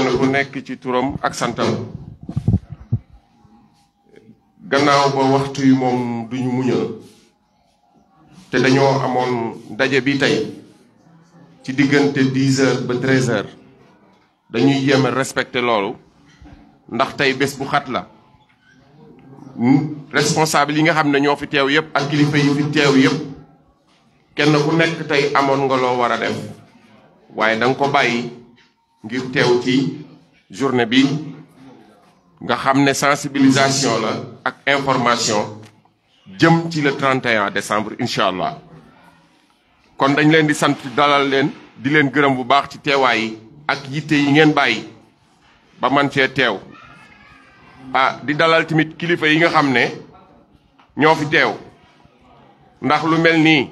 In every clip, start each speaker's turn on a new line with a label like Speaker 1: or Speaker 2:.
Speaker 1: kenn ku nekk ci turam ak santam. Gannaaw ba waxtu yi moom duñu muñal te dañoo amoon daje bi tey ci diggante 10h ba 13h dañuy jéem a respecter loolu ndax tey bés bu xat la. Responsable yi nga xam ne ñoo fi teew yépp ak kilifa yi fi teew yépp kenn ku nekk tey amoon nga loo war a def waaye danga ko bàyyi ngir teew ci journée bi nga xam ne sensibilisation la ak information jëm ci le 31 décembre incha allah. kon dañ leen di sant dalal leen di leen gërëm bu baax ci teewaay yi ak yitte yi ngeen bàyyi ba man cee teew. di dalal tamit kilifa yi nga xam ne ñoo fi teew ndax lu mel nii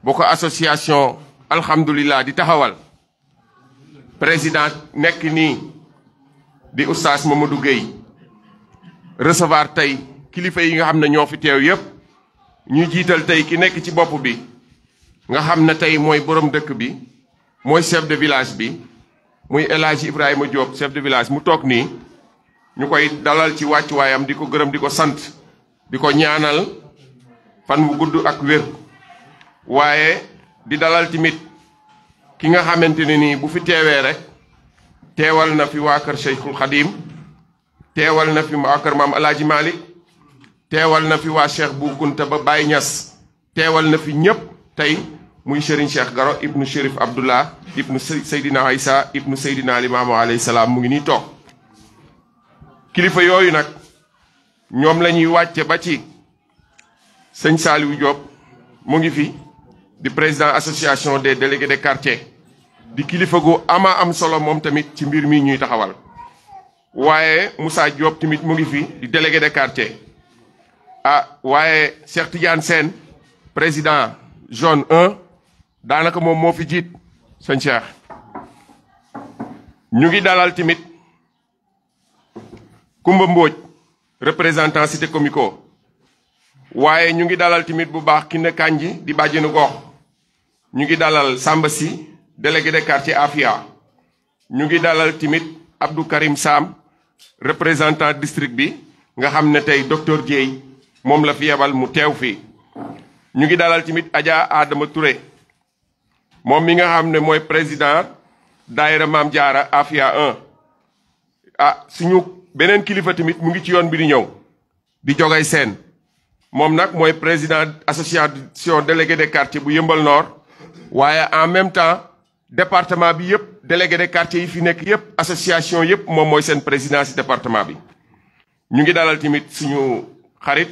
Speaker 1: bu ko association alhamdulilah di taxawal président nekk nii di oustaz Mamadou Gueye recevoir tey kilifa yi nga xam ne ñoo fi teew yépp ñu jiital tey ki nekk ci bopp bi nga xam ne tey mooy borom dëkk bi mooy chef de village bi muy El Hadji Ibrahima Diop chef de village mu toog nii ñu koy dalal ci wàccuwaayam di ko gërëm di ko sant di ko ñaanal fan wu gudd ak wér waaye di dalal tamit ki nga xamante ne nii bu fi teewee rek teewal na fi waa kër Cheikhul Khadim teewal na fi waa kër maam El Hadji Malick teewal na fi waa Cheikh Bou Kounta ba Baye Niass teewal na fi ñépp tey muy Serigne Cheikh Garo ibnu Chérif Abdullah ibnu Seydina Aïssa ibnu Seydina Limaamu alayhi salaam mu ngi nii toog. kilifa yooyu nag ñoom la ñuy wàcce ba ci sëñ Saliou Diop mu ngi fi di président association des délégués de quartier di kilifa gu ama am solo moom tamit ci mbir mi ñuy taxawal. waaye Moussa Diop tamit mu ngi fi di délégué de quartier waaye Cheikh Tidiane Sène président zone 1 daanaka moom moo fi jiit sëñ Cheikh. ñu ngi dalal tamit Kumba Mbodj représentant cité comico waaye ñu ngi dalal tamit bu baax Kiné Kandji di bàjjenu gox ñu ngi dalal Samba Sy délégué de quartier Afia ñu ngi dalal tamit Abdou Karim Sam représentant district bi nga xam ne tey docteur Dieye moom la fi yebal mu teew fii ñu ngi dalal tamit Adja Adama Touré moom mi nga xam ne mooy président daayira Maam Jaara Afia 1 suñu beneen kilifa tamit mu ngi ci yoon bi di ñëw di jogay seen moom nag mooy président association délégué de quartier bu Yëmbal Nord waaye en même temps département bi yëpp délégué de quartier yi fi nekk yëpp association yëpp moom mooy seen président ci département bi. ñu ngi dalal tamit suñu xarit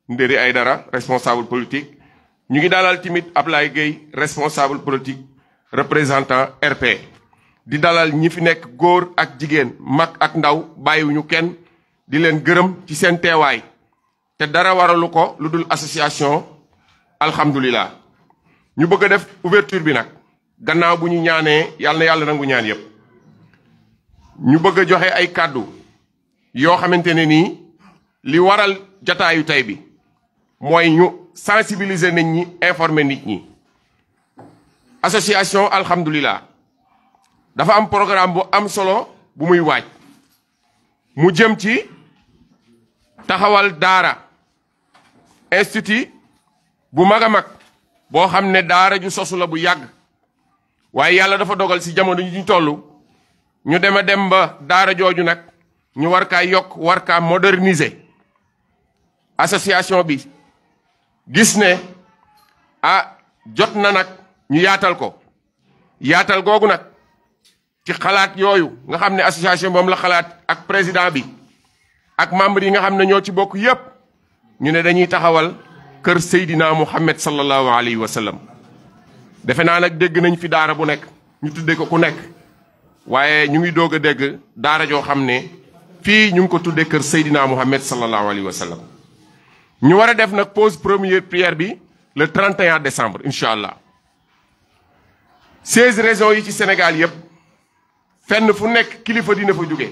Speaker 1: Ndéri Aydara responsable politique ñu ngi dalal tamit Ablaye Gueye responsable politique représentant RP. di dalal ñi fi nekk góor ak jigéen mag ak ndaw bàyyiwuñu kenn di leen gërëm ci seen teewaay te dara waralu ko lu dul association alhamdulilah. ñu bëgg a def ouverture bi nag gannaaw bu ñu ñaanee yàlla na yàlla nangu ñaan yépp ñu bëgg a joxe ay kàddu yoo xamante ne nii li waral jataayu tey bi mooy ñu sensibiliser nit ñi informer nit ñi. association alhamdulilah dafa am programme bu am solo bu muy waaj mu jëm ci taxawal daara institut bu mag a mag boo xam ne daara ju sosu la bu yàgg waaye yàlla dafa dogal ci jamono yi ñu toll ñu dem a dem ba daara jooju nag ñu war kaa yokk war kaa moderniser. association bi gis ne jot na nag ñu yaatal ko yaatal googu nag ci xalaat yooyu nga xam ne association moom la xalaat ak président bi ak membre yi nga xam ne ñoo ci bokk yépp ñu ne dañuy taxawal kër Seydina Muhammad sallallahu alayhi wa sallam. defe naa nag dégg nañ fi daara bu nekk ñu tudde ko ku nekk waaye ñu ngi doog a dégg daara joo xam ne fii ñu ngi ko tudde kër Seydina Muhammad sallallahu alayhi wa sallam. ñu war a def nag pause première prière bi le 31 décembre incha allah. 16 régions yi ci Sénégal yépp fenn fu nekk kilifa dina fa jóge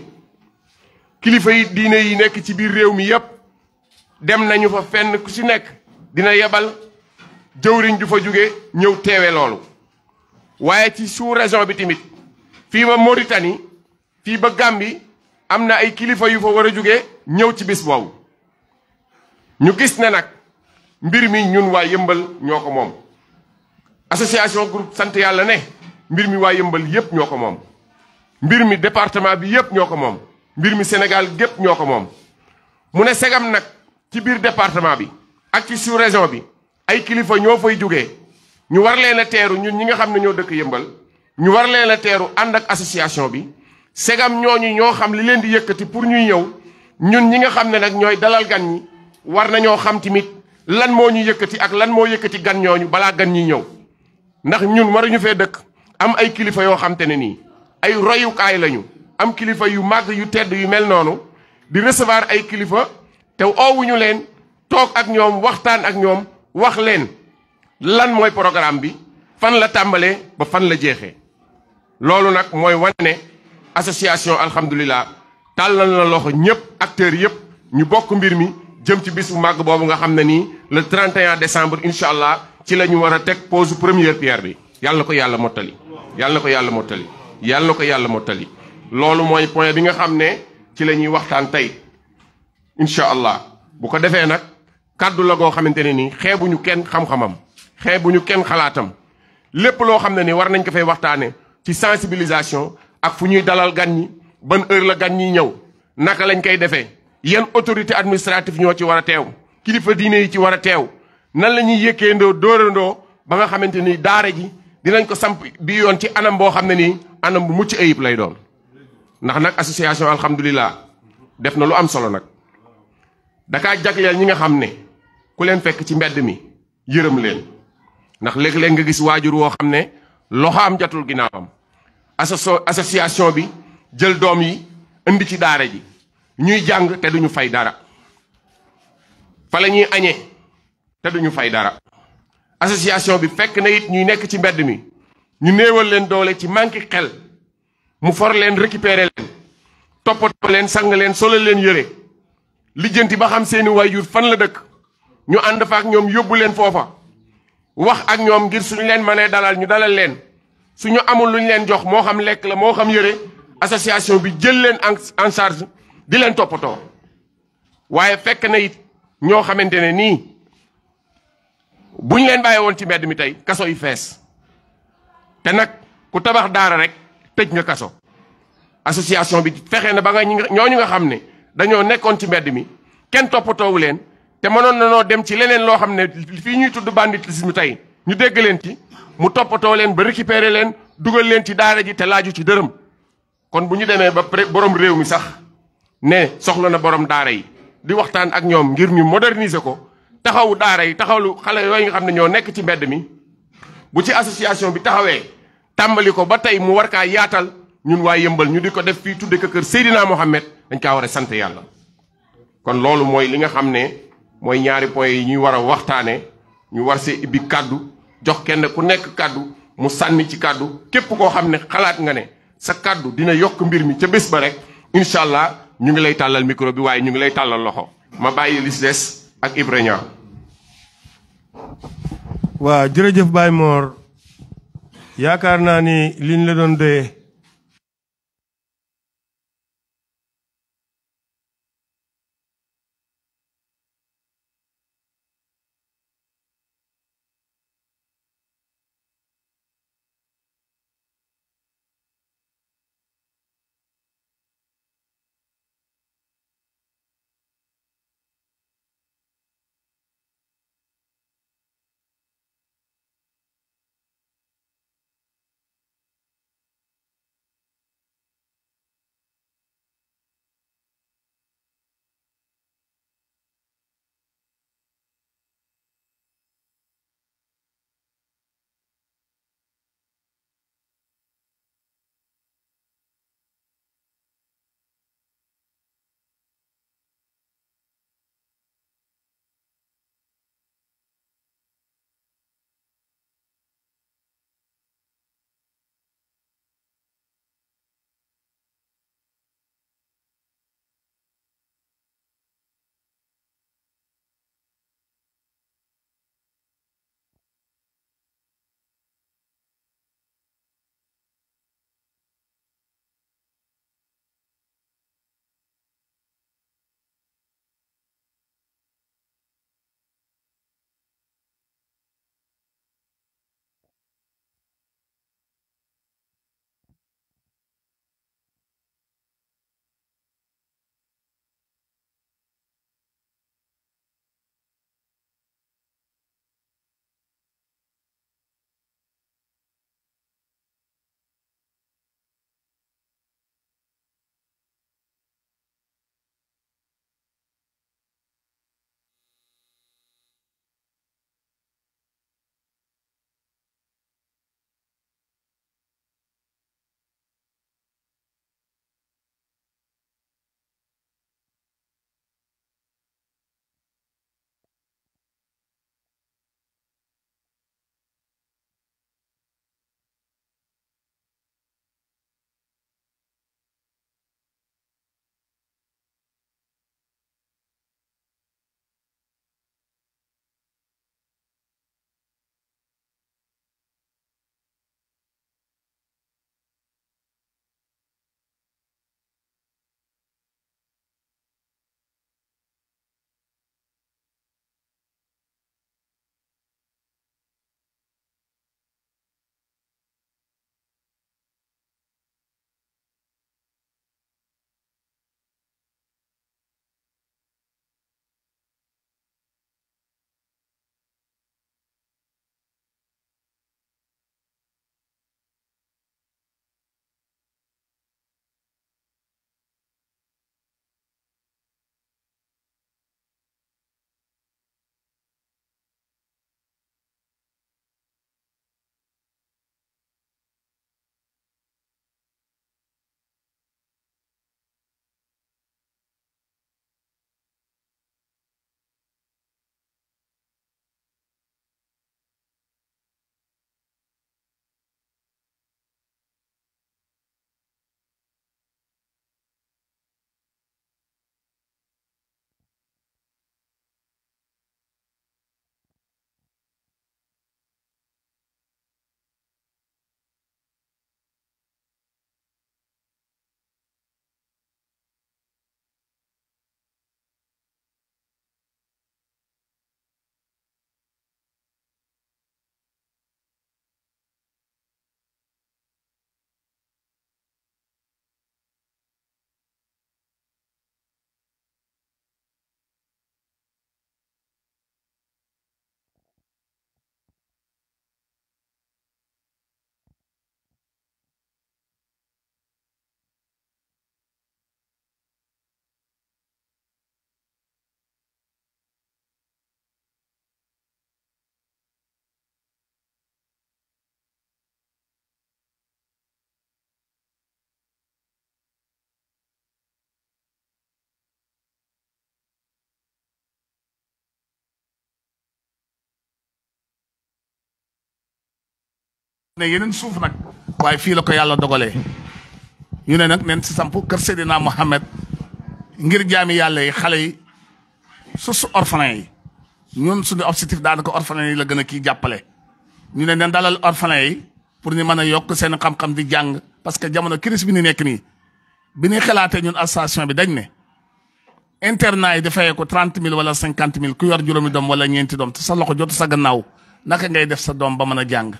Speaker 1: kilifa yi diine yi nekk ci biir réew mi yépp dem nañu fa fenn ku ci nekk dina yebal jëwriñ ju fa jóge ñëw teewe loolu. waaye ci sous région bi tamit fii ba Mauritanie fii ba Gàmbi am na ay kilifa yu fa war a jóge ñëw ci bis boobu ñu gis ne nag mbir mi ñun waa Yëmbal ñoo ko moom association groupe sant yàlla ne mbir mi waa Yëmbal yépp ñoo ko moom mbir mi département bi yépp ñoo ko moom mbir mi Sénégal gépp ñoo ko moom mu ne segam nag ci biir département bi ak ci sous-région bi ay kilifa ñoo fay jógee ñu war leen a teeru ñun ñi nga xam ne ñoo dëkk Yëmbal ñu war leen a teeru ànd ak association bi segam ñooñu ñoo xam li leen di yëkkati pour ñuy ñëw ñun ñi nga xam ne nag ñooy dalal gan ñi war nañoo xam tamit lan moo ñu yëkkati ak lan moo yëkkati gan ñooñu balaa gan ñi ñëw ndax ñun waruñu fee dëkk am ay kilifa yoo xam te ne nii ay royukaay lañu am kilifa yu màgg yu tedd yu mel noonu di recevoir ay kilifa te oowuñu leen toog ak ñoom waxtaan ak ñoom wax leen lan mooy programme bi fan la tàmbalee ba fan la jeexee loolu nag mooy wane association alhamdulilah tàllal na loxo ñëpp acteurs yëpp ñu bokk mbir mi jëm ci bis bu màgg boobu nga xam ne nii le 31 décembre incha allah ci la ñu war a teg pose première pierre bi yàlla na ko yàlla mottali yàlla na ko yàlla mottali yàlla na ko yàlla mottali loolu mooy point bi nga xam ne ci la ñuy waxtaan tey incha allah bu ko defee nag kàddu la goo xamante ne nii xeebuñu kenn xam-xamam xeebuñu kenn xalaatam lépp loo xam ne ni war nañ ko fay waxtaane ci sensibilisation ak fu ñuy dalal gan ñi ban heure la gan ñi ñëw naka lañ koy defee yan autorité administrative ñoo ci war a teew kilifa diine yi ci war a teew nan la ñuy yëkkeendoo dóorandoo ba nga xamante ni daara ji dinañ ko samp bi yoon ci anam boo xam ne nii anam bu mucc ayib lay doon ndax nag association alhamdulilah def na lu am solo nag dakaa jagleel ñi nga xam ne ku leen fekk ci mbedd mi yërëm leen ndax léeg-léeg nga gis waajur woo xam ne loxo am jatul ginnaawam association bi jël doom yi indi ci daara ji ñuy jàng te duñu fay dara fa la ñuy añee te duñu fay dara association bi fekk na it ñuy nekk ci mbedd mi ñu néewal leen doole ci manqué xel mu for leen récupérer leen toppatoo leen sang leen solo leen yëre lijjanti ba xam seeni waajur fan la dëkk ñu ànd fa ak ñoom yóbbu leen foofa wax ak ñoom ngir suñu leen mënee dalal ñu dalal leen suñu amul luñ leen jox moo xam lekk la moo xam yëre association bi jël leen en charge di leen toppatoo waaye fekk na it ñoo xamante ne nii buñ leen bàyyi woon ci mbedd mi tey kaso yi fees te nag ku tabax daara rek tëj nga kaso association bi fexe na ba nga ñooñu nga xam ne dañoo nekkoon ci mbedd mi kenn toppatoowu leen te mënoon na noo dem ci leneen loo xam ne fii ñuy tudd banditisme tey ñu dégg leen ci mu toppatoo leen ba récupérer leen dugal leen ci daara ji te laaju ci dërëm kon bu ñu demee ba borom réew mi sax ne soxla na borom daara yi di waxtaan ak ñoom ngir ñu moderniser ko taxawu daara yi taxawlu xale yooyu nga xam ne ñoo nekk ci mbedd mi bu ci association bi taxawee tàmbali ko ba tey mu war kaa yaatal ñun waa Yëmbal ñu di ko def fii tudde ko kër Seydina Mohamed dañ kaa war a sant yàlla kon loolu mooy li nga xam ne mooy ñaari point yi ñuy war a waxtaane ñu war see ibbi kàddu jox kenn ku nekk kàddu mu sànni ci kàddu képp koo xam ne xalaat nga ne sa kàddu dina yokk mbir mi ca bés ba rek incha allah ñu ngi lay tàllal micro bi waaye ñu ngi lay tàllal loxo ma bàyyi lis des ak Ibrahima.
Speaker 2: waaw jërëjëf Baye Mor yaakaar naa ni liñ la doon doyee
Speaker 3: ne yeneen suuf nag waaye fii la ko yàlla dogalee ñu ne nag neen si samp kër Seydina Mohamed ngir jaami yàlla yi xale yi su orphelin yi ñun suñu objectif daanaka orphelin yi la gën a kii jàppale ñu ne neen dalal orphelin yi pour ñu mën a yokk seen xam-xam di jàng parce que jamono crise bi ni nekk nii bi ñuy xalaatee ñun association bi dañ ne internat yi di fayee ko 30 000 wala 50 000 ku yor juróomi doom wala ñeenti doom te sa loxo jotu sa gannaaw naka ngay def sa doom ba mën a jàng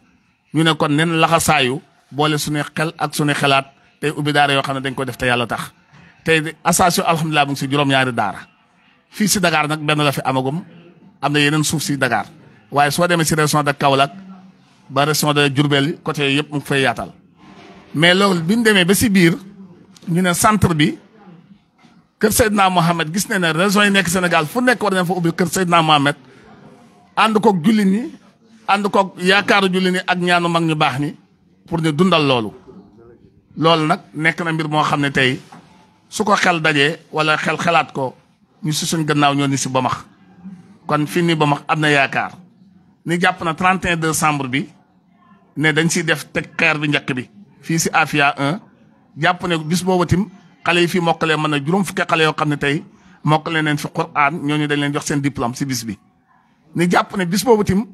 Speaker 3: ñu ne kon nen laxasaayu boole suñu xel ak suñu xalaat tey ubbi daara yoo xam ne dañ ko def te yàlla tax tey association alhamdulilah mu ngi si juróom-ñaari daara fii si Dakar nag benn la fi amagum am na yeneen suuf si Dakar waaye soo demee si région de Kaolack ba région de Diourbel côté yooyu yëpp mu ngi fay yaatal mais loolu bi ñu demee ba si biir ñu ne centre bi kër Seydina Mohamed gis ne ne région yi nekk Sénégal fu nekk war nañ fa ubbi kër Seydina Mohamed ànd koog julli ñi ànd koog yaakaaru julli ñi ak ñaanu mag ñu baax ni pour ñu dundal loolu nag nekk na mbir moo xam ne tey su ko xel dajee wala xel xalaat ko ñu si suñ gannaaw ñoo ni si Bamax kon fii nii Bamax am na yaakaar ni jàpp na 31 décembre bi ne dañ siy def teg xeer bi njëkk bi fii si Afia 1 jàpp ne bis boobu tim xale yi fii mokkalee mën na juróom fukki xale yoo xam ne tey mokkale neen fi Qur'an ñooñu dañ leen jox seen diplôme si bis bi ni jàpp ne bis boobu tim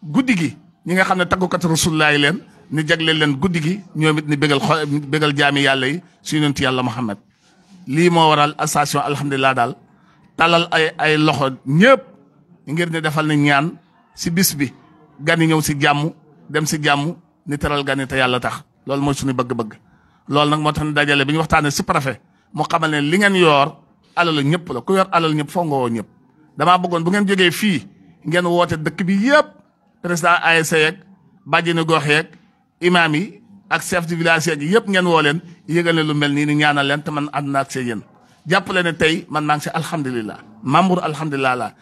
Speaker 3: guddi gi ñi nga xam ne taggukat Rasulullah yi leen ni jagleel leen guddi gi ñoom it ni bégal jaami yàlla yi su yonent yàlla Muhammad lii moo waral association alhamdulilah daal talal ay loxo ñëpp ngir ne defal ni ñaan si bis bi gan yi ñëw si jàmm dem si jàmm ni teral gan yi te yàlla tax loolu mooy suñu bëgg-bëgg loolu nag moo tax ne dajale bi ñu waxtaanee si préfet mu xamal ne li ngeen yoor alalu ñëpp la ku yor alal ñëpp foo nga woo ñëpp damaa bëggoon bu ngeen jógee fii ngeen woote dëkk bi yëpp président ASC yeeg bàjjenu gox yeeg imaam yi ak chef de village yeeg yëpp ngeen woo leen yëgal ne lu mel nii ni ñaanal leen te man ànd naa ak seen yéen jàppale ne tey man maa ngi si alhamdulilah membre alhamdulilah la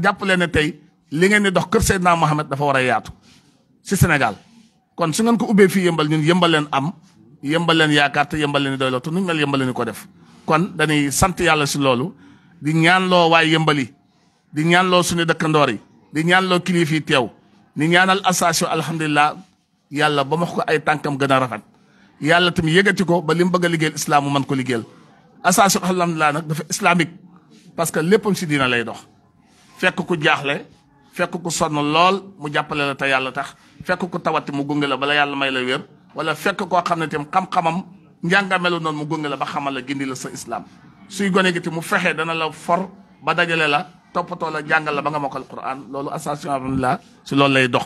Speaker 3: jàppale ne tey li ngeen di dox kër Seydina Mohamed dafa war a yaatu si Sénégal kon su ngeen ko ubbee fii yëmbal ñun yëmbal leen am yëmbal leen yaakaar te yëmbal leen doyloo te nuñ mel yëmbal leen ko def kon dañuy sant yàlla si loolu di ñaanloo waaye yëmbali di ñaanloo suñu dëkkandoor yi di ñaanloo kilif yi teew di ñaanal association alhamdulilah yàlla ba ma ko ay tànkam gën a rafet yàlla tamit yëgati ko ba li mu bëgg a liggéeyal islam mu mën ko liggéeyal association alhamdulilah nag dafa islamique parce que léppam si diina lay dox fekk ku jaaxle fekk ku sonn lool mu jàppale la te yàlla tax fekk ku tawati mu gunge la bala yàlla may la wér wala fekk koo xam ne tam xam-xamam njàngamelu noonu mu gunge la ba xamal la gindi la sa islam suy gone gi te mu fexe dana la for ba dajale la toppatoo la jàngal la ba nga mokkal Quran loolu association alhamdulilah si loolu lay dox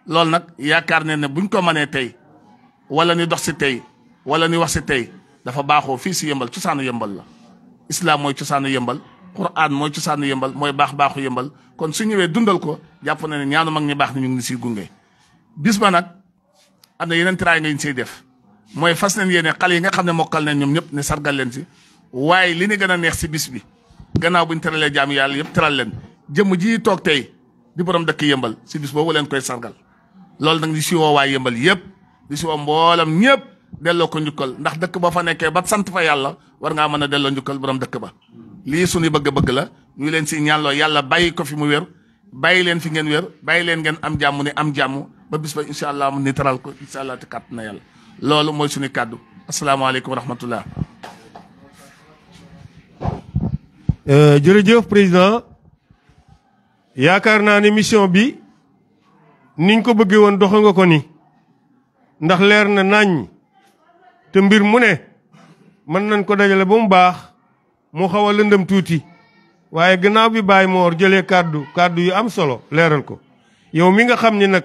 Speaker 3: loolu nag yaakaar ne buñ ko mënee tey wala ni dox si tey wala ni wax si tey dafa baaxoo fii si yëmbal cosaanu yëmbal la islam mooy cosaanu yëmbal Quran mooy cosaanu yëmbal mooy baaxu yëmbal kon su ñëwee dundal ko jàpp na ne ñaanu mag ñi baax ni ñu ngi siy gunge bis ba nag am na yeneen tiraay nga ñu siy def mooy fas leen yéene xale yi nga xam ne mokkal nañ ñoom ñëpp ne sargal leen si waaye li ni gën a neex si bis bi gannaaw bu ñu teralee jaam yàlla yëpp teral leen jëmm ji toog tey di borom dëkk yëmbal si bis boobu leen koy sargal loolu nag di si woo waay yëmbal yëpp di si woo mboolam ñëpp delloo ko njukkal ndax dëkk boo fa nekkee ba sant fa yàlla war ngaa mën a delloo njukkal borom dëkk ba lii suñu bëgg-bëgg la ñu leen si ñaanloo yàlla bàyyi ko fi mu wér bàyyi leen fi ngeen wér bàyyi leen ngeen am jàmm ni am jàmm ba bis ba incha allah mu ni taral ko incha allah te kàtt na yàlla loolu mooy suñu kàddu asalaamaaleykum wa rahmatullah.
Speaker 2: jërëjëf président yaakaar naa ne mission bi niñ ko bëggee woon doxa nga ko ni ndax leer na nañ te mbir mu ne mën nañ ko dajale ba mu baax mu xaw a lëndëm tuuti waaye gannaaw bi Baye Mor jëlee kàddu yu am solo leeral ko yow mi nga xam ni nag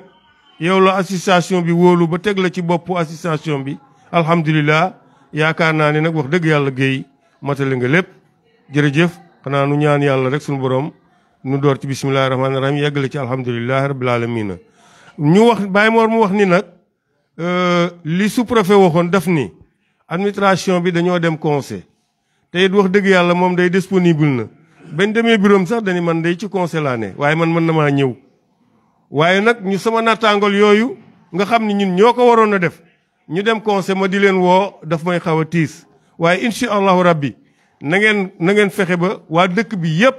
Speaker 2: yow la association bi wóolu ba teg la ci boppu association bi alhamdulilah yaakaar naa ne nag wax dëgg yàlla géey matale nga lépp jërëjëf xanaa nu ñaan yàlla rek suñu borom nu door ci bisimilahi rahmaani rahim yeggale ci alhamdulilahi rabbil alamina ñu wax Baye Mor mu wax ni nag li sous-préfet waxoon daf ni administration bi dañoo dem conseil te it wax dëgg yàlla moom day disponible na bañ demee bureau sax dañu man day ci conseil laa ne waaye man mën na maa ñëw waaye nag ñu sama nattaangool yooyu nga xam ni ñun ñoo ko waroon a def ñu dem conseil ma di leen woo daf may xaw a tiis waaye incha allahu rabbi na ngeen fexe ba waa dëkk bi yépp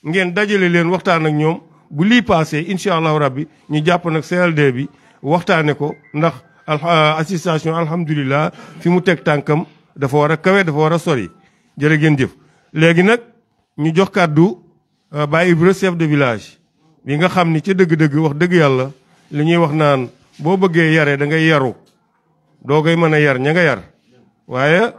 Speaker 2: ngeen dajale leen waxtaan ak ñoom bu lii passé incha allahu rabbi ñu jàpp nag CLD bi waxtaane ko ndax association alhamdulilah fi mu teg tànkam dafa war a kawe dafa war a sori jërë ngeen jëf. léegi nag ñu jox kàddu Baye Ibra chef de village bi nga xam ni ca dëgg-dëgg wax dëgg yàlla li ñuy wax naan boo bëggee yare da ngay yaru doo koy mën a yar ña nga yar waaye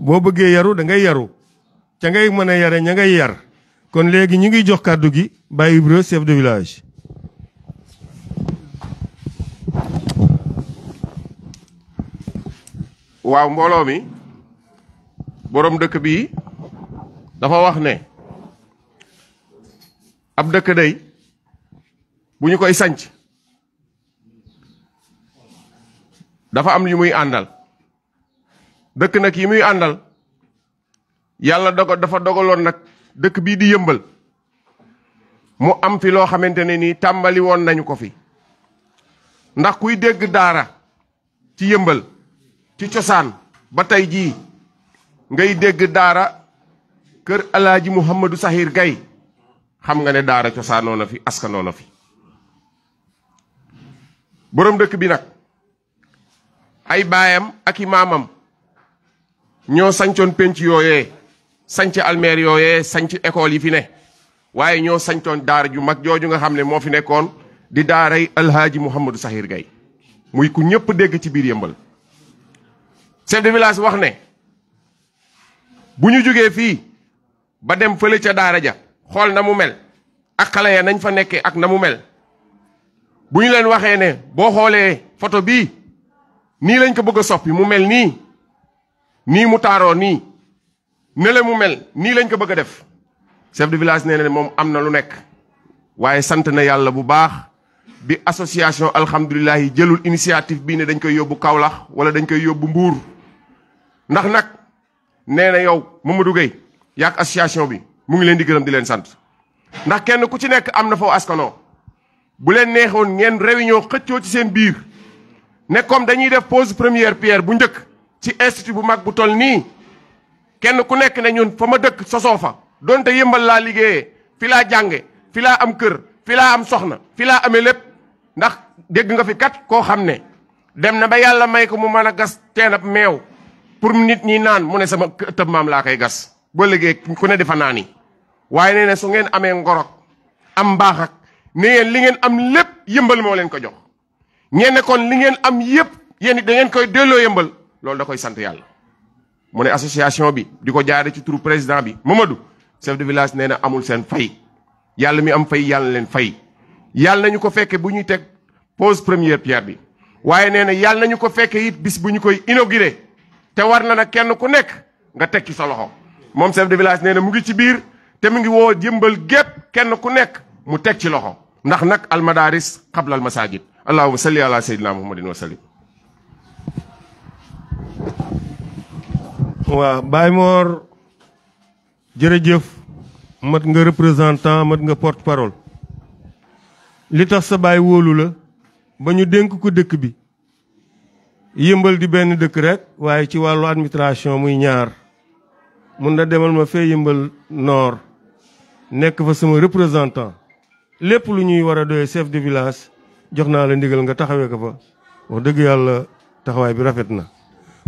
Speaker 2: boo bëggee yaru da ngay yaru ca ngay mën a yare ña ngay yar kon léegi ñu ngi jox kàddu gi Baye Ibra chef de village.
Speaker 1: waaw mbooloo mi boroom dëkk bi dafa wax ne ab dëkk day bu ñu koy sanc dafa am yu muy àndal dëkk nag yi muy àndal yàlla dafa dogaloon nag dëkk bii di Yëmbal mu am fi loo xamante ne nii tàmbali woon nañu ko fi ndax kuy dégg daara ci Yëmbal ci cosaan ba tey jii ngay dégg daara kër Alaaji Mouhamadou Sahir Gaye xam nga ne daara cosaanoo na fi askanoo na fi boroom dëkk bi nag ay baayam ak i maamam ñoo sancoon penc yooyee sanc almeer yooyee sanc école yi fi ne waaye ñoo sancoon daara ju mag jooju nga xam ne moo fi nekkoon di daaray Alhaaji Mouhamadou Sahir Gaye muy ku ñëpp dégg ci biir Yëmbal chef de village wax ne bu ñu jógee fii ba dem fële ca daara ja xool na mu mel ak xale ya nañ fa nekkee ak na mu mel bu ñu leen waxee ne boo xoolee photo bii nii lañ ko bëgg a soppi mu mel nii mu taaroo nii nele mu mel nii lañ ko bëgg a def chef de village nee na moom am na lu nekk waaye sant na yàlla bu baax bi association alhamdulilah yi jëlul initiative bii ne dañ koy yóbbu Kaolack wala dañ koy yóbbu Mbuur ndax nag nee na yow Mamadou Gueye yaak association bi mu ngi leen di gërëm di leen sant ndax kenn ku ci nekk am na foo askanoo bu leen neexoon ngeen réunion xëccoo ci seen biir ne comme dañuy def pose première pierre bu njëkk ci institut bu mag bu toll nii kenn ku nekk ne ñun fa ma dëkk sosoo fa donte Yëmbal laa liggéeyee fi laa jànge fi laa am kër fi laa am soxna fi laa amee lépp ndax dégg nga fi kat koo xam ne dem na ba yàlla may ko mu mën a gas teen ab meew pour nit ñi naan mu ne sama tëb maam laa koy gas ba liggéey ku ne di fa naani waaye nee na su ngeen amee ngorok am mbaax ak ne ngeen li ngeen am lépp Yëmbal moo leen ko jox ñeen ne kon li ngeen am yépp yéen it da ngeen koy delloo Yëmbal loolu da koy sant yàlla mu ne association bi di ko jaare ci turu président bi Mamadou chef de village nee na amul seen fay yàlla mi am fay yàlla leen fay yàlla nañu ko fekke bu ñuy teg pose première pierre bi waaye nee na yàlla nañu ko fekke it bis bu ñu koy inauguré te war na nag kenn ku nekk nga teg ci sa loxo moom chef de village nee na mu ngi ci biir te mu ngi woo Yëmbal gépp kenn ku nekk mu teg ci loxo ndax nag almadaris qabla al masajid allahumma salli ala sayyidina muhammadin wa sallim.
Speaker 2: waaw Baye Mor jërëjëf mat nga représentant mat nga porte parole li tax sa baay wóolu la ba ñu dénk ko dëkk bi Yëmbal di benn dëkk rek waaye ci wàllu administration muy ñaar mun na demal ma fee Yëmbal Nord nekk fa sama représentant lépp lu ñuy war a doyee chef de village jox naa la ndigal nga taxawee ko fa wax dëgg yàlla taxawaay bi rafet na.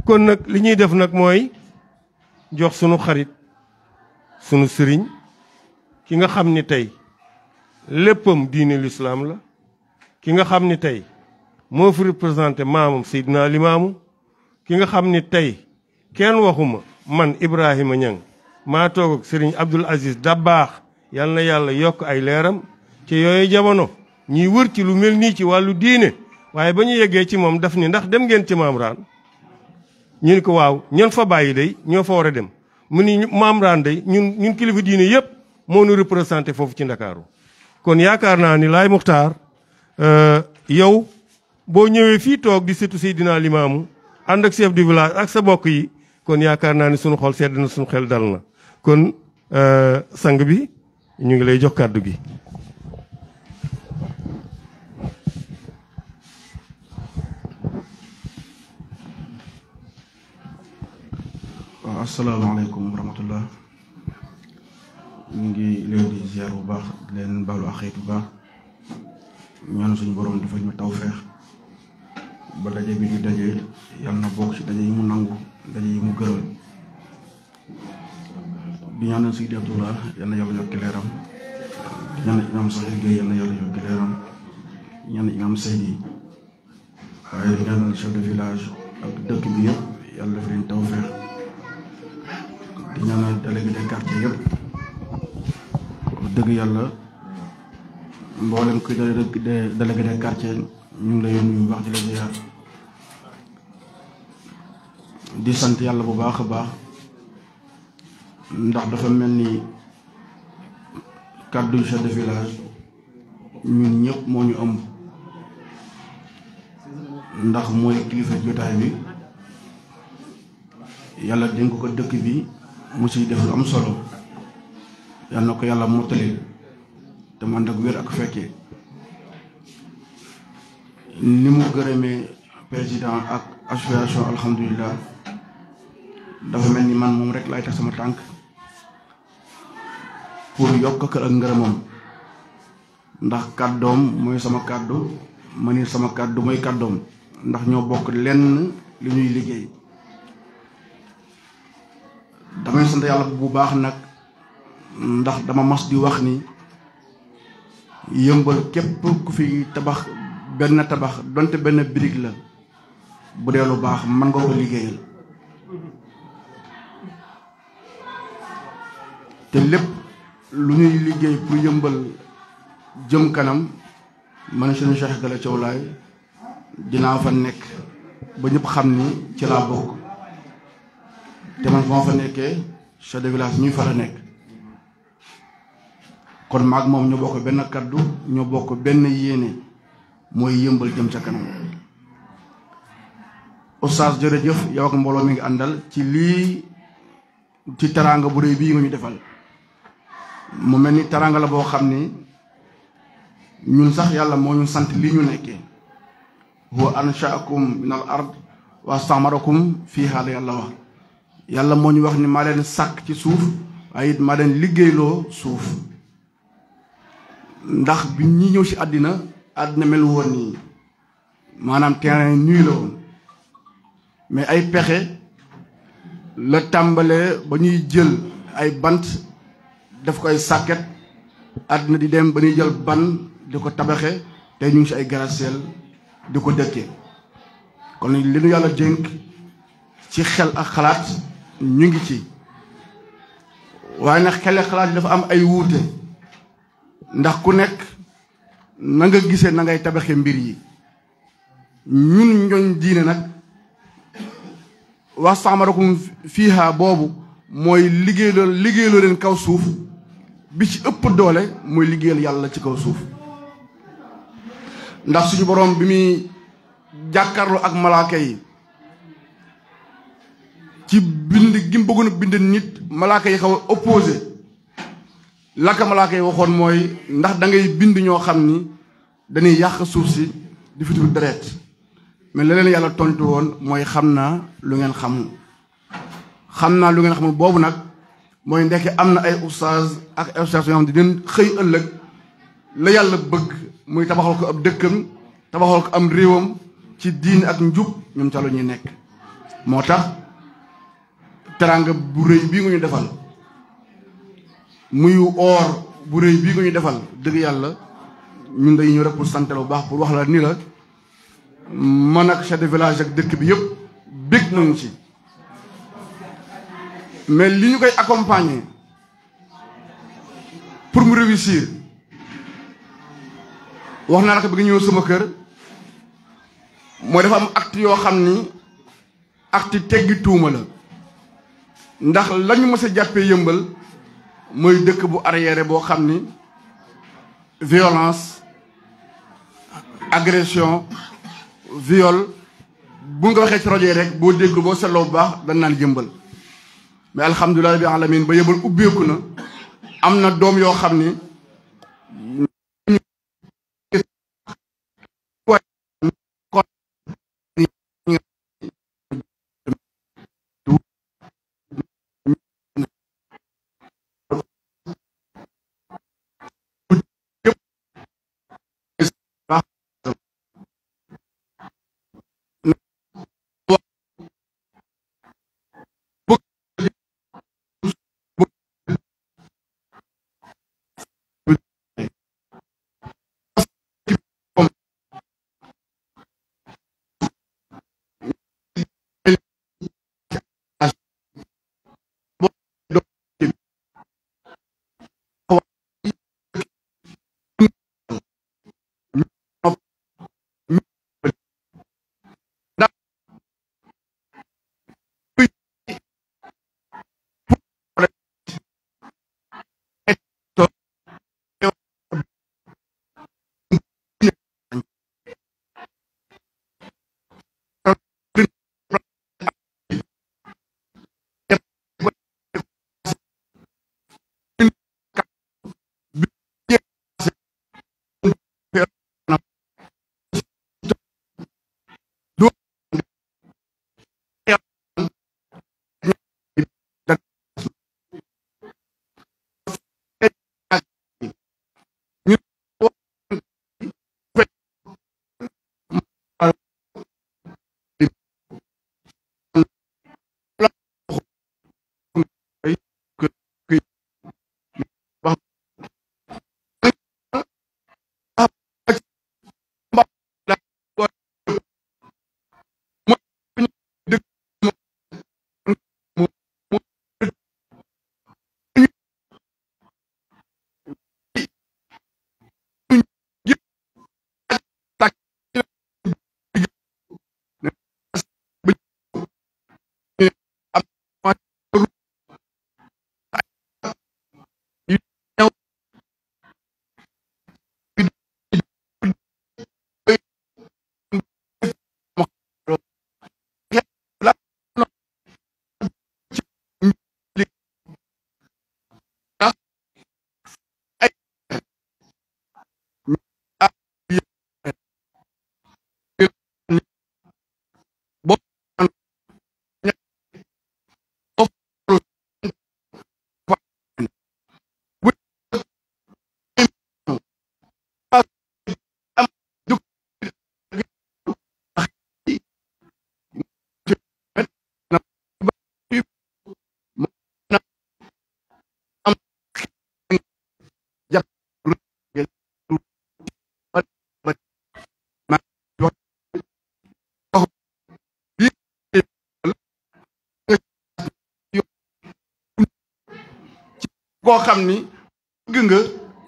Speaker 2: kon nag li ñuy def nag mooy jox sunu xarit sunu sëriñ ki nga xam ni tey léppam diine l'islam la ki nga xam ni tey moo fi représenté maamam Seydina Limaamu ki nga xam ni tey kenn waxuma man Ibrahima Niang maa toog ak sëriñ Abdoul Aziz Dabakh yal na yàlla yokk ay leeram ci yooyu jamono ñuy wër ci lu mel nii ci wàllu diine waaye ba ñu yeggee ci moom daf ni ndax dem ngeen ci Maam Raan ñu ni ko waaw ñoon fa bàyyi day ñoo fa war a dem mu ni Maam Raan day ñun kilifa diine yëpp moo nu représenté foofu ci Ndakaaru kon yaakaar naa ni Laay Muxtaar yow boo ñëwee fii toog di sëtu Seydina Limaamu ànd ak chef du village ak sa bokk yi kon yaakaar naa ni sunu xol sedd na sunu xel dal na kon sang bi ñu ngi lay jox kàddu gi.
Speaker 4: waaw asalaamaaleykum wa rahmatullah ñu ngi leen di ziar bu baax di leen baalu ak bu baax ñaan suñu borom dafa ñu tawfeex ba daje bi ñu daje yàlla na bokk ci daje yi mu nangu daje yi mu gërëm di ñaanal Seydi Abdoulaye yal na yàlla yokki leeram di ñaanal imam Sakhir Gueye yal na yàlla yokki leeram di ñaanal imam Seydi waaye di ñaanal chef de village ak dëkk bi yëpp yàlla dafa leen tawfeex di ñaanal délégué des quartiers yëpp dëgg yàlla mboolem kuy délégué des quartiers ñu ngi lay nuyu bu baax di la ziar di sant yàlla bu baax a baax ndax dafa mel ni kàddu chef de village ñun ñëpp moo ñu ëmb ndax mooy kilifa jotaay bi yàlla dénk ko dëkk bi mu siy def lu am solo yàlla na ko yàlla mottali te man ak wér ak fekkee ni mu gërëmee président ak association alhamdulilah dafa mel ni man moom rek laay tax sama tànk pour yokk ko ak ngërëmam ndax kàddoom mooy sama kàddu ma ni sama kàddu mooy kàddoom ndax ñoo bokk lenn li ñuy liggéey damay sant yàlla bu baax nag ndax dama mas di wax ni yëmbal képp ku fi tabax benn tabax donte benn brique la bu dee lu baax mën nga ko liggéeyal te lépp lu ñuy liggéey pour yëmbal jëm kanam man suñu Cheikh Gala Thiaw Laye dinaa fa nekk ba ñëpp xam ni ci laa bokk te man fa ma fa nekkee chef de village ñuy fa la nekk kon maag moom ñoo bokk benn kaddu ñoo bokk benn yéene mooy yëmbal jëm ca kanam oustaz jërëjëf yow ak mbooloo mi ngi àndal ci lii ci teraanga bu réy bii nga ñu defal mu mel ni teraanga la boo xam ni ñun sax yàlla moo ñu sant lii ñu nekkee huwa anshaakum min al ard wa astamarakum fiihaa la yàlla wax yàlla moo ñu wax ni maa leen sàkk ci suuf waaye it maa leen liggéeyloo suuf ndax bi ñi ñëw ci àddina mel woon nii maanaam terrain nuy la woon mais ay pexe la tàmbalee ba ñuy jël ay bant def ko ay sàkket àddina di dem ba ñuy jël ban di ko tabaxe te ñu ngi ci ay gratte-ciel di ko dëkkee kon li nu yàlla dénk ci xel ak xalaat ñu ngi ci waaye nag xel ak xalaat yi dafa am ay wuute ndax ku nekk na nga gisee na ngay tabaxe mbir yi ñun ñooñ diine nag wastamarakum fiihaa boobu mooy liggéeyloo leen kaw suuf bi ci ëpp doole mooy liggéeyal yàlla ci kaw suuf ndax suñu boroom bi muy jàkkaarloo ak malaaka yi ci bind gi mu bëggoon a bind nit malaaka yi xaw a opposé laka malaaka yi waxoon mooy ndax da ngay bind ñoo xam ni dañuy yàq suuf si di fi tuur deret mais la leen yàlla tontu woon mooy xam naa lu ngeen xamul xam naa lu ngeen xamul boobu nag mooy ndekki am na ay oustaz ak ay oustaz yoo xam ne dinañ xëy ëllëg la yàlla bëgg muy tabaxal ko ab dëkkam tabaxal ko am réewam ci diin ak njub ñoom ca la ñuy nekk moo tax teraanga bu rëy bii nga ñu defal muy or bu rëy bii nga ñu defal dëgg yàlla ñun dañuy ñëw rek pour sant la bu baax pour wax la ni la man ak chef de village ak dëkk bi yëpp bég nañu ci mais li ñu koy accompagner pour mu réussir wax naa la ko bi nga ñëw sama kër mooy dafa am acte yoo xam ni acte teggi tuuma la ndax lañu mës a jàppee yëmbal mooy dëkk bu arriéré boo xam ni violence agression viol bu nga waxee ci rajo yi rek boo déglu boo seetloo bu baax dañ naan yëmbal mais alhamdulilah bi alamin ba yëmbal ubbeeku na am na doom yoo xam ni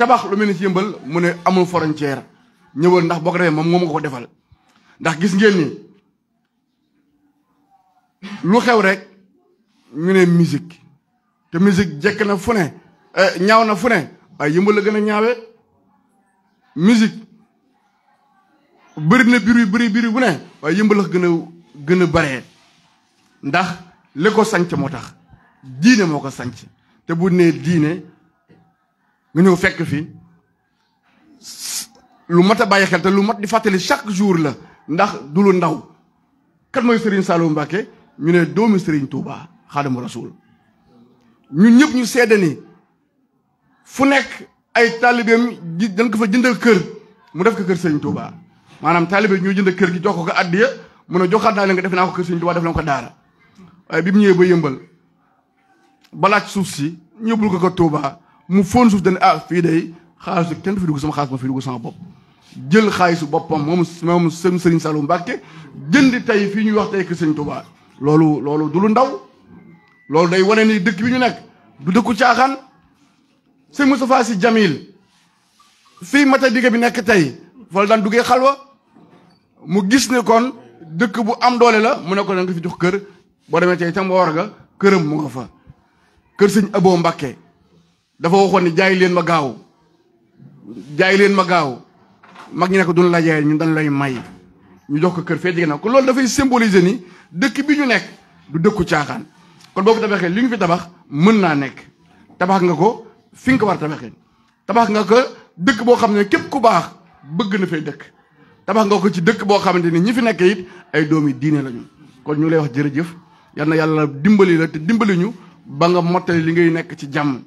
Speaker 4: tabax lu mel ni ci yëmbal mu ne amul frontière ñëwal ndax boo ko defee moom moo ma ko defal ndax gis ngeen ni lu xew rek ñu ne musique te musique jekk na fu ne ñaaw na fu ne waaye yëmbal la gën a ñaawee musique bëri na biri bu ne waaye yëmbal la gën a baree ndax li ko sanc moo tax diine moo ko sanc te bu nee diine nga ñëw fekk fi lu mat a bàyyi xel te lu mat di fàttali chaque jour la ndax du lu ndaw kat mooy Serigne Saliou Mbacké ñu ne doomi Serigne Touba Xaadimu Rasuul ñun ñëpp ñu seede ni fu nekk ay taalibeem ji dañ ko fa jëndal kër mu def ko kër Serigne Touba maanaam taalibe ñoo jënd kër gi jox ko addiya mu ne joxaat naa leen nga def naa ko kër Serigne Touba def na ko daara waaye bi mu ñëwee ba yëmbal balaaj suuf si ñëbbul ko Touba mu foon suuf dañ fii day xaalisu kenn du fi dugg sama xaalis ma fi dugg sama bopp jël xaalisu boppam moom Serigne Saliou Mbacké jënd tey fii ñuy wax tey kër Serigne Touba loolu du lu ndaw loolu day wane ni dëkk bi ñu nekk du dëkku caaxaan sëñ Moustapha Sy Jamil fii mata digga bi nekk tey fa la daan duggee xalwa mu gis ne kon dëkk bu am doole la mu ne ko da nga fi jox kër boo demee tey tam war ga këram mu nga fa kër sëñ Abo Mbacké dafa waxoon ni jaay leen ma gaaw mag ñi ne ko duñ la jaay ñun dañ lay may ñu jox ko kër fee jege na ko loolu dafay symboliser ni dëkk bi ñu nekk du dëkku caaxaan kon boo fi tabaxee li nga fi tabax mën naa nekk tabax nga ko fi nga ko war a tabaxee tabax nga ko dëkk boo xam ne képp ku baax bëgg na fay dëkk tabax nga ko ci dëkk boo xamante ni ñi fi nekk it ay doomi diine lañu kon ñu lay wax jërëjëf yal na yàlla dimbali la te dimbali ñu ba nga mottali li ngay nekk ci jàmm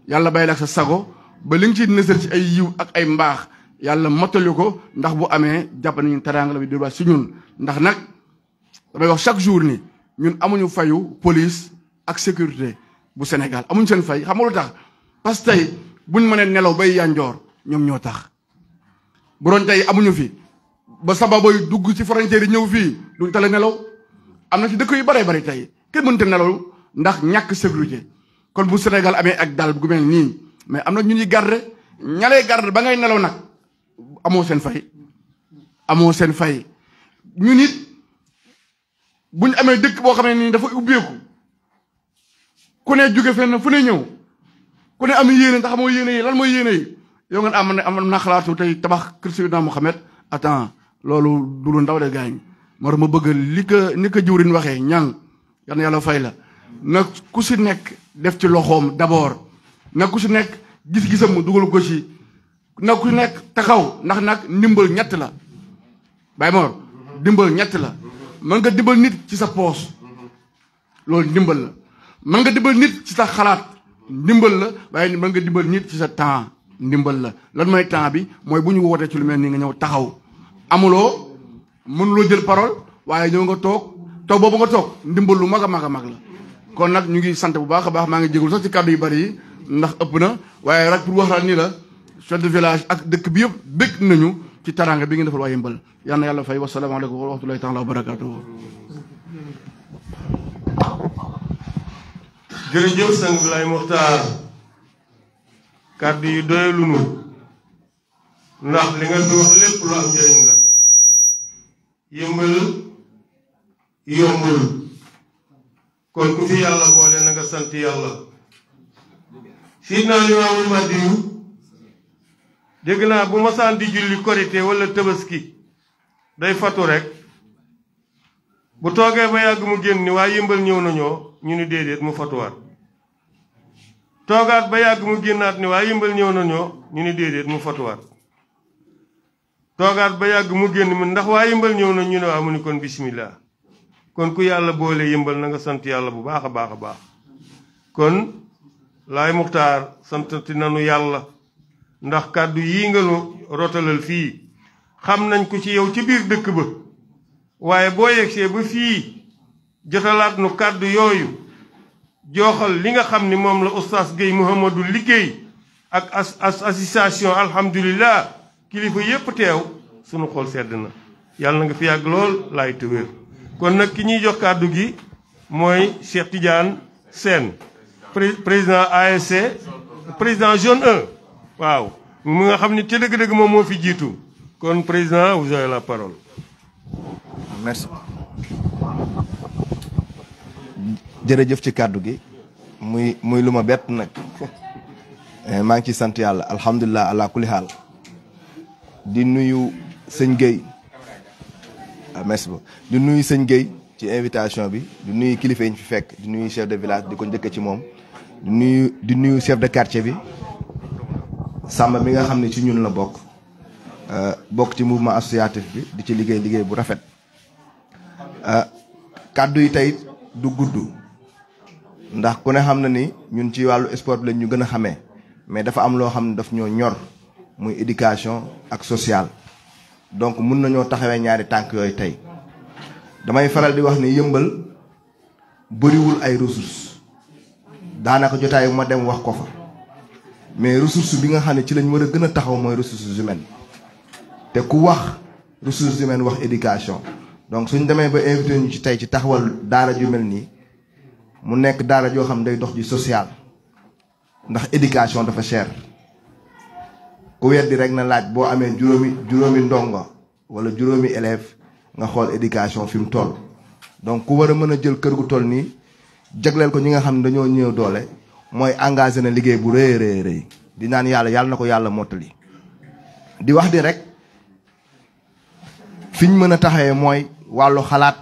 Speaker 4: yàlla bàyyi la ak sa sago ba li nga ciy nësër ci ay yiw ak ay mbaax yàlla mottali ko ndax bu amee jàpp nañu teraanga la bi di si ñun ndax nag damay wax chaque jour ni ñun amuñu fayu police ak sécurité bu Sénégal amuñu seen fay xam nga lu tax parce que tey buñ mënee nelaw bay yanjoor ñoom ñoo tax bu doon tey amuñu fi ba sababoy dugg ci frontière yi ñëw fii duñ tale nelaw am na ci dëkk yu bare bari tey kenn mënta nelaw ndax ñàkk sécurité kon bu Sénégal amee ak dal gu mel nii mais am na ñu ñuy garde ñalee garde ba ngay nelaw nag amoo seen fay ñu nit buñ amee dëkk boo xam ne nii dafa ubbeeku ku ne jóge fenn fu ne ñëw ku ne am yéene ndax moo yéene yi lan mooy yéene yi yow nga am na xalaatu tey tabax kër Seydina Mohamed attends loolu du lu ndaw de gaañ moo tax ma bëgg ni ko jiwrin waxee ñang yal na yàlla fay la na ku si nekk def ci loxoom d'abord na ku si nekk gis-gisam mu dugal ko ci na ku si nekk taxaw ndax nag ndimbal ñett la Baye Mor ndimbal ñett la mën nga dimbal nit ci sa poos loolu ndimbal la mën nga dimbal nit ci sa xalaat ndimbal la waaye mën nga dimbal nit ci sa temps ndimbal la lan mooy temps bi mooy bu ñu wootee ci lu mel nii nga ñëw taxaw amuloo mënuloo jël parole waaye ñëw nga toog boobu nga toog ndimbal lu mag a mag a mag la kon nag ñu ngi sant bu baax a baax maa ngi jégul sax ci kàddu yu bari yi ndax ëpp na waaye rek pour wax la ni la chef de village ak dëkk bi yëpp bëgg nañu ci taranga bi ngeen defal waa Yeumbeul yal na yàlla fay wasalaamaaleykum wa rahmatulahi taala wa barakaatuhu.
Speaker 2: jërëjëf sang Bilay Muxtaar kàddu yu doyalunu ndax li nga fi wax lépp lu am njëriñ la. Yeumbeul yombul kon ku fi yàlla boole na nga sant yàlla. Sidna Limaamu Mahdiyu dégg naa bu masaan di julli korité wala tabaski day fatu rek bu toogee ba yàgg mu génn ni waa Yeumbeul ñëw nañoo ñu ni déedéet mu fatuwaat toogaat ba yàgg mu génnaat ni waa Yeumbeul ñëw nañoo ñu ni déedéet mu fatuwaat toogaat ba yàgg mu génn mi ndax waa Yeumbeul ñëw nañ ñu ne waa mu ni kon bismillah kon ku yàlla boole Yeumbeul na nga sant yàlla bu baax a baax a baax kon Laay Muxtaar santati nanu yàlla ndax kàddu yii nga nu rotalal fii xam nañ ko ci yow ci biir dëkk ba waaye boo yegsee ba fii jotalaat nu kàddu yooyu jooxal li nga xam ni moom la oustaz Guèye Mouhamadou liggéey ak association alhamdulillah kilifa yépp teew sunu xol sedd na yàlla na nga fi yàgg lool laay te wér kon nag ki ñuy jox kàddu gi mooy Cheikh Tidiane Sène président ASC président zone 1 waaw mu nga xam ni ci dëgg-dëgg moom moo fi jiitu kon président vous avez la parole.
Speaker 5: merci jërëjëf ci kàddu gi muy lu ma bett nag maa ngi ciy sant yàlla alhamdulilah ala kulli haal di nuyu sëñ Guèye merci beaucoup di nuyu sëñ Guèye ci invitation bi di nuyu kilifa yi ñu fi fekk di nuyu chef de village di ko njëkk ci moom di nuyu chef de quartier bi Samba mi nga xam ne ci ñun la bokk ci mouvement associatif bi di ci liggéey bu rafet kàddu yi tey du gudd ndax ku ne xam na ni ñun ci wàllu sport bi lañ ñu gën a xamee mais dafa am loo xam ne daf ñoo ñor muy éducation ak social donc mun nañoo taxawee ñaari tànk yooyu tey damay faral di wax ni yëmbal bëriwul ay ressources daanaka jotaay bu ma dem wax ko fa mais ressource bi nga xam ne ci lañ war a gën a taxaw mooy ressources humaines te ku wax ressources humaines wax éducation donc suñ demee ba invité ñu ci tey ci taxawal daara ju mel nii mu nekk daara joo xam ne day dox ji social ndax éducation dafa cher ku weddi rek na laaj boo amee juróomi ndongo wala juróomi élève nga xool éducation fi mu toll donc ku war a mën a jël kër gu toll nii jagleel ko ñi nga xam ne dañoo ñëw doole mooy engagé na liggéey bu rëy di naan yàlla na ko yàlla mottali di wax di rek fiñ mën a taxawee mooy wàllu xalaat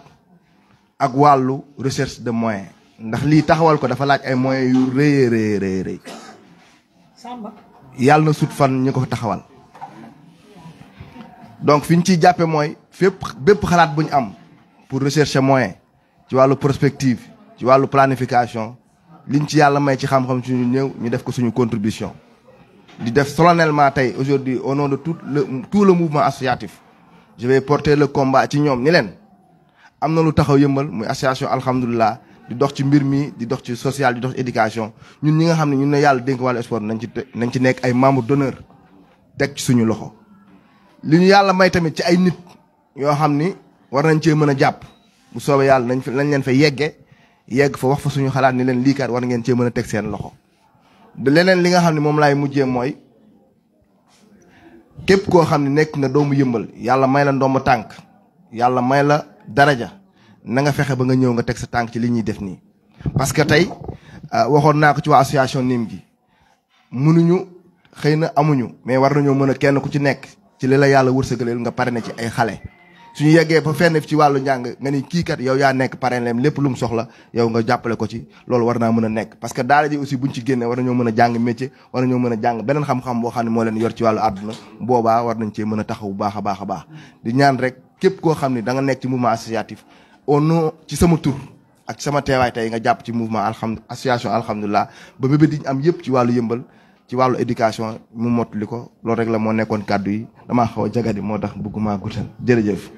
Speaker 5: ak wàllu recherche de moyens ndax lii taxawal ko dafa laaj ay moyens yu rëy yàlla na sut fan ñu ko taxawal donc fi ñu ciy jàppe mooy bépp xalaat bu ñu am pour rechercher moyen ci wàllu prospective ci wàllu planification liñ ci yàlla may ci xam-xam suñu ñëw ñu def ko suñu contribution di def solennellement tey aujourd'hui au nom de tout le mouvement associatif je vais porter le combat ci ñoom ni leen am na lu taxaw yëmbal muy association alhamdulilah di dox ci mbir mi di dox ci social di dox ci éducation ñun ñi nga xam ne ñun ne yàlla dénk wàllu sport nañ ci nekk ay membre d'honneur teg ci suñu loxo li ñu yàlla may tamit ci ay nit yoo xam ni war nañ cee mën a jàpp bu soobee yàlla nañ leen fa yegg fa wax fa suñu xalaat ni leen lii kat war ngeen cee mën a teg seen loxo de leneen li nga xam ne moom laay mujjee mooy képp koo xam ne nekk nga doomu yëmbal yàlla may la ndomb tànk yàlla may la daraja na nga fexe ba nga ñëw nga teg sa tànk ci li ñuy def nii parce que tey waxoon naa ko ci waa association nim gi mënuñu xëy na amuñu mais war nañoo mën a kenn ku ci nekk ci li la yàlla wërsëgaleel nga pare ne ci ay xale suñu yeggee ba fenn ci wàllu njàng nga ni kii kat yow yaa nekk pare leem lépp lu mu soxla yow nga jàppale ko ci loolu war naa mën a nekk parce que daara ji aussi buñ ci génnee war nañoo mën a jàng métier war nañoo mën a jàng beneen xam-xam boo xam ne moo leen yor ci wàllu àdduna boobaa war nañ cee mën a taxaw bu baax a baax di ñaan rek képp koo xam ne da nga nekk ci mouvement associatif au nom ci sama tur ak ci sama teewaay tey nga jàpp ci mouvement association alhamdulilah ba bébé di am yëpp ci wàllu yëmbal ci wàllu éducation mu mottali ko loolu rek la moo nekkoon kàddu yi damaa xaw a jagadi moo tax bëgguma guddal jërëjëf.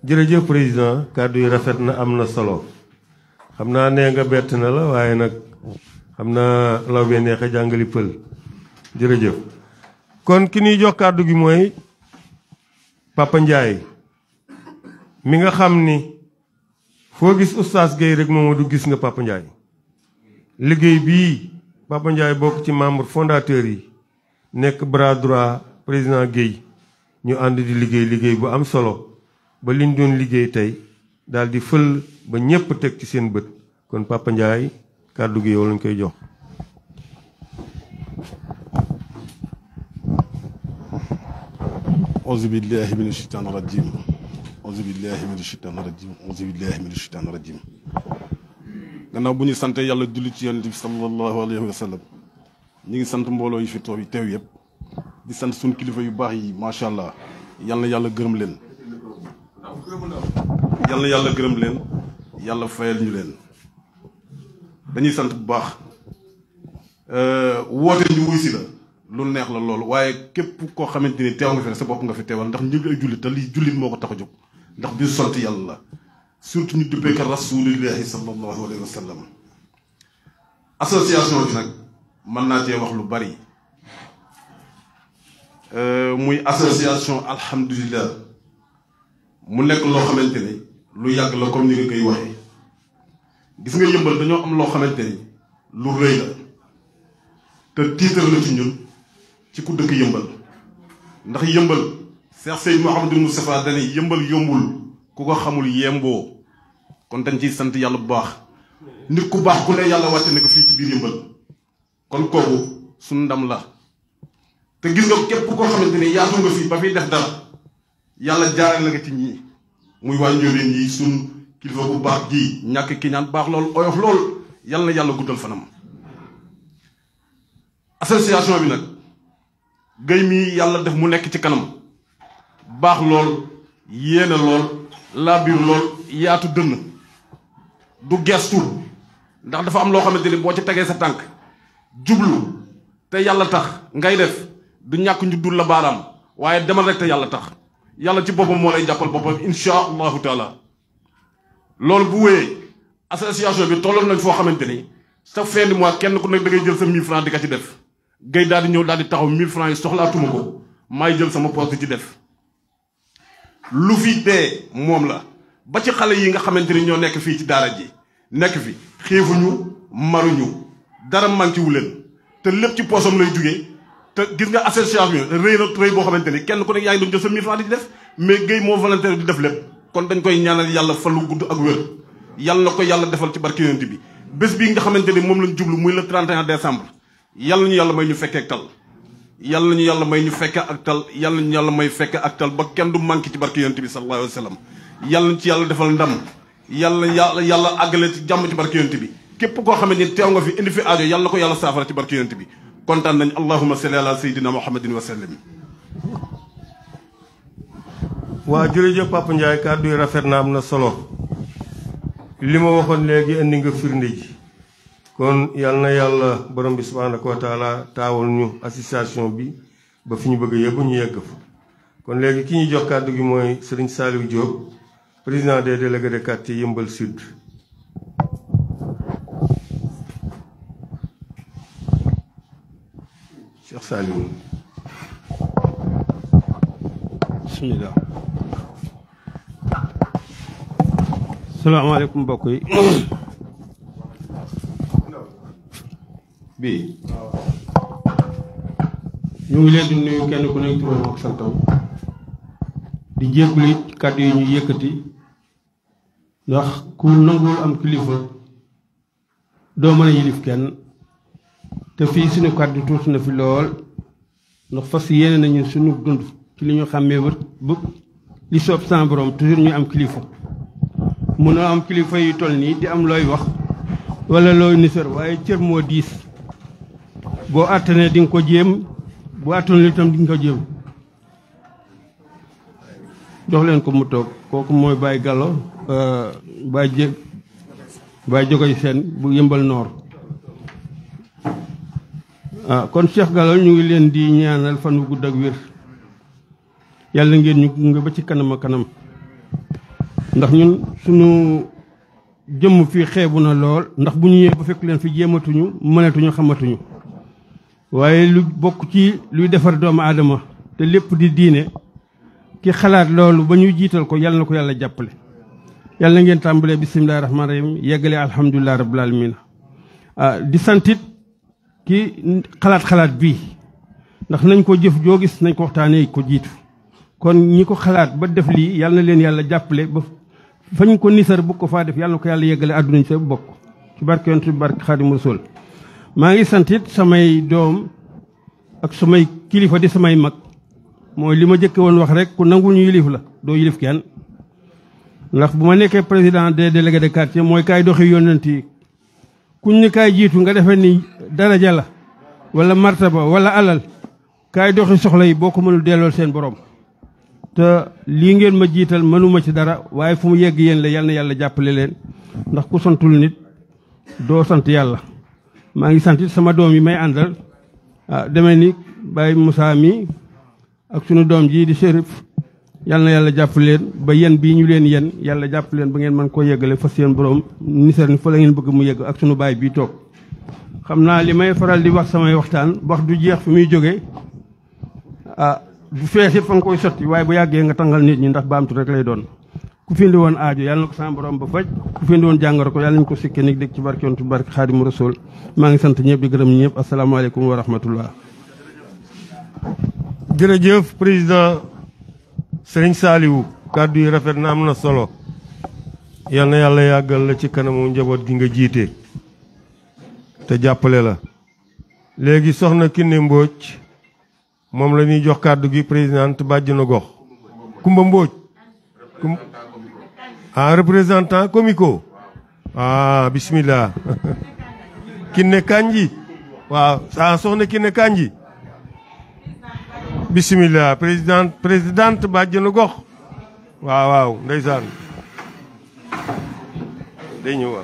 Speaker 2: jërëjëf président kàddu yi rafet na am na solo xam naa nee nga bett na la waaye nag xam naa law bee neexe jàngali pël jërëjëf kon ki ñuy jox kàddu gi mooy Papa Ndiaye mi nga xam ni foo gis oustaz Guèye rek Mamadou gis nga Papa Ndiaye liggéey bii Papa Ndiaye bokk ci membre fondateur yi nekk bras droit président Guèye ñu ànd di liggéey bu am solo ba liñ doon liggéey tey daal di fël ba ñépp teg ci seen bët kon Papa Ndiaye kàddu gi yow lañ koy jox.
Speaker 6: auzu billahi mina shaytaani rajim auzu billahi mina shaytaani rajim auzu billahi mina shaytaani rajim gannaaw bu ñu sante yàlla julli ci yonent bi sallallahu alayhi wa sallam ñu ngi sant mbooloo yi fi toog yi teew yëpp di sant suñu kilifa yu baax yi macha allah yal na yàlla gërëm leen yal na yàlla gërëm leen yàlla fayal ñu leen dañuy sant bu baax woote ñu wuy si la lu neex la loolu waaye képp koo xamante ni teew nga fi rek sa bopp nga fi teewal ndax ñu ngi ay jullit te lii jullit moo ko tax a jóg ndax bisu sant yàlla la surtout ñu duppee ka rasulillahi sallallahu alayhi wa sallam association bi nag mën naa cee wax lu bari muy association alhamdulilah mu nekk loo xamante ni lu yàgg la comme ni nga koy waxee gis nga yëmbal dañoo am loo xamante ni lu rëy la te tiitar la ci ñun ci ku dëkk yëmbal ndax yëmbal Cheikh Seydou Mouhamadou Moustapha dane yëmbal yombul ku ko xamul yemboo kon dañ ciy sant yàlla bu baax nit ku baax ku ne yàlla wàcce ne ko fii ci biir yëmbal kon kooku suñu ndam la te gis nga képp koo xamante ni yaatu nga fii ba fiy def dara yàlla jaarale la nga ci ñii muy waa Njóobeen yi suñ kilifa bu baax ji ñàkk ki ñaan baax lool oyof lool yàlla na yàlla guddal fanam association bi nag gay mii yàlla def mu nekk ci kanam baax lool yéene lool laabiir lool yaatu dënn du gestu ndax dafa am loo xamante ni boo ci tegee sa tànk jublu te yàlla tax ngay def du ñàkk ñu dul la baaraam waaye demal rek te yàlla tax yàlla ci boppam moo lay jàppal boppam insha allahu taala loolu bu wéyee association bi tolloon nañ foo xamante ni sa fin du mois kenn ku nekk da ngay jël sa 1000 francs di ka ci def gay daal di ñëw daal di taxaw 1000 francs yi soxlaatuma ko maay jël sama poste ci def lu fi dee moom la ba ci xale yi nga xamante ni ñoo nekk fii ci daara ji nekk fi xiifuñu maruñu dara manqué wu leen te lépp ci poosam lay jugee te gis nga association bi rëy na rëy boo xamante ni kenn ku nekk yaa ngi doon jël sa 1000 francs di ci def mais Guèye moo volontaire di def lépp kon dañ koy ñaanal yàlla falu gudd ak wér yàlla na ko yàlla defal ci barke yonent bi bés bii nga xamante ni moom lañ jublu muy le 31 décembre yàlla ñu yàlla may ñu fekkee ak tal yàlla ñu yàlla may ñu fekke ak tal yàlla ñu yàlla may fekke ak tal ba kenn du manqué ci barke yonent bi sallallahu alayhi wa sallam yàlla ñu ci yàlla defal ndam yàlla àggale ci jàmm ci barke yonent bi képp koo xamante ni teew nga fi indi fi aajo yàlla na ko yàlla saafara ci barke yonent bi kontaan nañ allahumma salli ala sayyidina muhammadin wa sallam.
Speaker 2: waa jërëjëf Papa Ndiaye kàddu yi rafet na am na solo li ma waxoon léegi indi nga firnde ji kon yal na yàlla borom bi subhaanahu wa taala taawal ñu association bi ba fi ñu bëgg a yegg ñu yegg fa kon léegi ki ñuy jox kàddu gi mooy Serigne Saliou Diop président des délégués de quartier Yeumbeul Sud. Cheikh Saliou.
Speaker 7: bismillah. salaamaaleykum mbokk yi. bii. ñu ngi leen di nuyu kenn ku nekk turam ak santam. di jégalu it kàddu yi ñu yëkkati. ndax ku nangul am kilifa. doo mën a yilif kenn. te fii suñu kàddu tuuti na fi lool. ndax fas yéene nañu suñu dund ci li ñu xàmmee ba li soob sama borom toujours ñu am kilifa. mënoo am kilifa yu toll nii di am looy wax wala looy nisar waaye cër moo diis boo àttanee di nga ko jéem bu àttanul itam di nga ko jéem jox leen ko mu toog kooku mooy Baye Gallo Baye Jogoy Seen bu Yeumbeul Nord kon Cheikh Gallo ñu ngi leen di ñaanal fan wu gudd ak wér yàlla ngeen ñu gunge ba ci kanam a kanam ndax ñun suñu jëmm fii xeebu na lool ndax bu ñu ñëwee ba fekk leen fi jéematuñu mënatuñu xamatuñu waaye lu bokk ci luy defar doomu aadama te lépp di diine ki xalaat loolu ba ñu jiital ko yàlla na ko yàlla jàppale yàlla na ngeen tàmbalee bisimilahi rahmaani rahim yeggalee alhamdulilahi rabbil alamin di santit ki xalaat bii ndax nañ ko jëf joo gis nañ ko waxtaanee ko jiitu kon ñi ko xalaat ba def lii yàlla na leen yàlla jàppale ba fañ ko nisar bu ko faa def yàlla na ko yàlla yeggale àdduna ci sa bokk ci barke yonent bi barke Xaadimu Rasuul maa ngi santit samay doom ak samay kilifa di samay mag mooy li ma jëkke woon wax rek ku nangu ñu yilif la doo yilif kenn ndax bu ma nekkee président des délégués de quartier mooy kaay doxi yonent yi kuñ ni kaay jiitu nga defee ni daraja la wala martaba wala alal kaay doxi soxla yi boo ko mënul dellool seen borom te lii ngeen ma jiital mënuma ci dara waaye fu mu yegg yéen la yal na yàlla jàppale leen ndax ku santul nit doo sant yàlla maa ngi sant sama doom yi may àndal demee ni Baye Moussa mi ak sunu doom ji di Chérif yal na yàlla jàpp leen ba yen bii ñu leen yen yàlla jàpp leen ba ngeen mën koo yeggale fas yéen borom nisar ni fa la ngeen bëgg mu yegg ak sunu baay bii toog xam naa li may faral di wax samay waxtaan wax du jeex fi muy jógee bu fees it fa nga koy sotti waaye bu yàggee nga tàngal nit ñi ndax baamtu rek lay doon ku fi indi woon aajo yàlla na ko sama borom ba faj ku fi indi woon jàngoro ko yàlla nañu ko sikkee nig dégg ci barke yonent bi barke Xaadimu Rasuul maa ngi sant ñëpp di gërëm ñëpp asalaamaaleykum wa rahmatullah.
Speaker 2: jërëjëf président Serigne Saliou kàddu yi rafet na am na solo yal na yàlla yàggal la ci kanamu njaboot gi nga jiite te jàppale la. léegi soxna Kiné Mbodj moom la ñuy jox kàddu gi présidente bàjjenu gox Kumba Mbodj représentant comico bismillah Kiné Kanji waaw soxna Kiné Kanji bismillah présidente bàjjenu gox waaw ndeysaan day ñëw waaw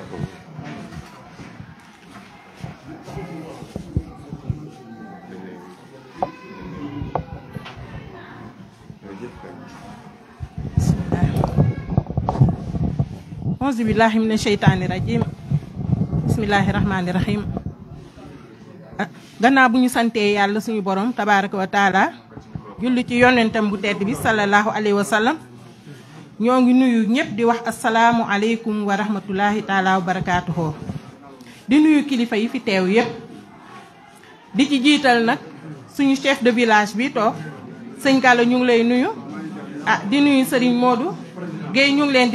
Speaker 8: auzu billahi mina sheytaani rajim bismillahi rahmaani rahim gannaaw bu ñu santee yàlla suñu borom tabaraka wa taala julli ci yonentam bu tedd bi sallallahu alayhi wa sallam ñoo ngi nuyu ñëpp di wax asalaamu aleykum wa rahmatullahi taala wa barakaatuhu di nuyu kilifa yi fi teew yépp di ci jiital nag suñu chef de village bi toog sëñ Gallo ñu ngi lay nuyu di nuyu Serigne Modou Guèye ñu ngi leen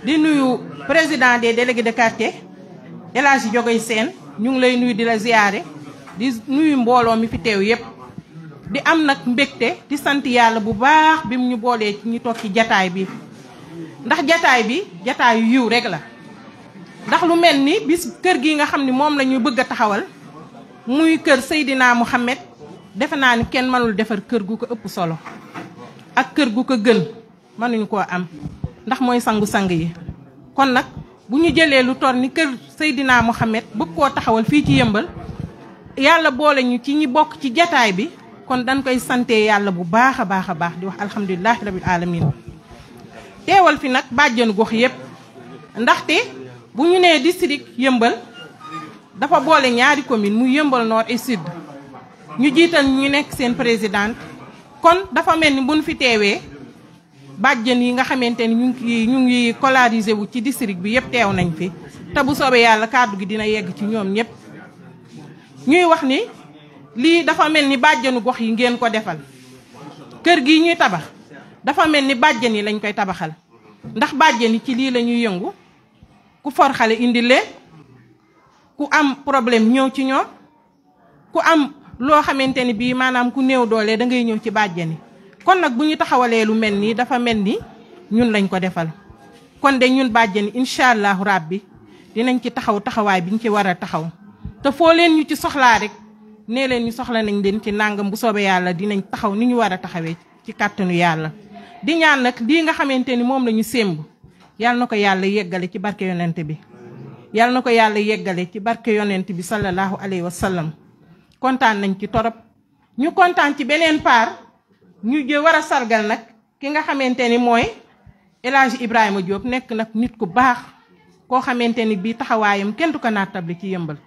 Speaker 8: di nuyu président des délégués de quartier El Hadji Jogoy Sène ñu ngi lay nuyu di la ziyaare di nuyu mbooloo mi fi teew yépp di am nag mbégte di sant yàlla bu baax bi mu ñu boolee ci ñu toog ci jataay bi ndax jataay bi jataayu yiw rek la ndax lu mel ni bis kër gi nga xam ni moom la ñu bëgg a taxawal muy kër Seydina Mouhamed defe naa ni kenn mënul defar kër gu ko ëpp solo ak kër gu ko gën mënuñu koo am ndax mooy sangu-sang yi kon nag bu ñu jëlee lu toll ni kër Seydina Mouhamed bëgg koo taxawal fii ci Yëmbal yàlla boole ñu ci ñi bokk ci jataay bi kon dañ koy sante yàlla bu baax a baax a baax di wax alhamdulilahi rabil alamin teewal fi nag bàjjenu gox yépp ndaxte bu ñu nee district Yëmbal dafa boole ñaari commune muy Yëmbal Nord et Sud ñu jiital ñu nekk seen présidente kon dafa mel ni buñ fi teewee bàjjen yi nga xamante ni ñu ngi polarisé wu ci district bi yépp teew nañ fi te bu soobee yàlla kàddu gi dina yegg ci ñoom ñépp ñuy wax ni lii dafa mel ni bàjjenu gox yi ngeen ko defal kër gi ñuy tabax dafa mel ni bàjjen yi lañ koy tabaxal ndax bàjjen yi ci lii la ñuy yëngu ku for xale indi leen ku am problème ñëw ci ñoom ku am loo xamante ni bii maanaam ku néew doole da ngay ñëw ci bàjjen yi kon nag bu ñu taxawalee lu mel nii dafa mel ni ñun lañ ko defal kon de ñun bàjjen yi incha allahu rabbi dinañ ci taxaw taxawaay bi ñu ci war a taxaw te foo leen ñu ci soxlaa rek nee leen ñu soxla nañ leen ci nàngam bu soobee yàlla dinañ taxaw ni ñu war a taxawee ci kàttanu yàlla di ñaan nag lii nga xamante ni moom la ñu sémb yàlla na ko yàlla yeggale ci barke yonent bi yàlla na ko yàlla yeggale ci barke yonent bi sallallahu alayhi wa sallam kontaan nañ ci torop ñu kontaan ci beneen paar ñu war a sargal nag ki nga xamante ni mooy El Hadji Ibrahima Diop nekk nag nit ku baax koo xamante ni bii taxawaayam kenn du ko naatable ci Yëmbal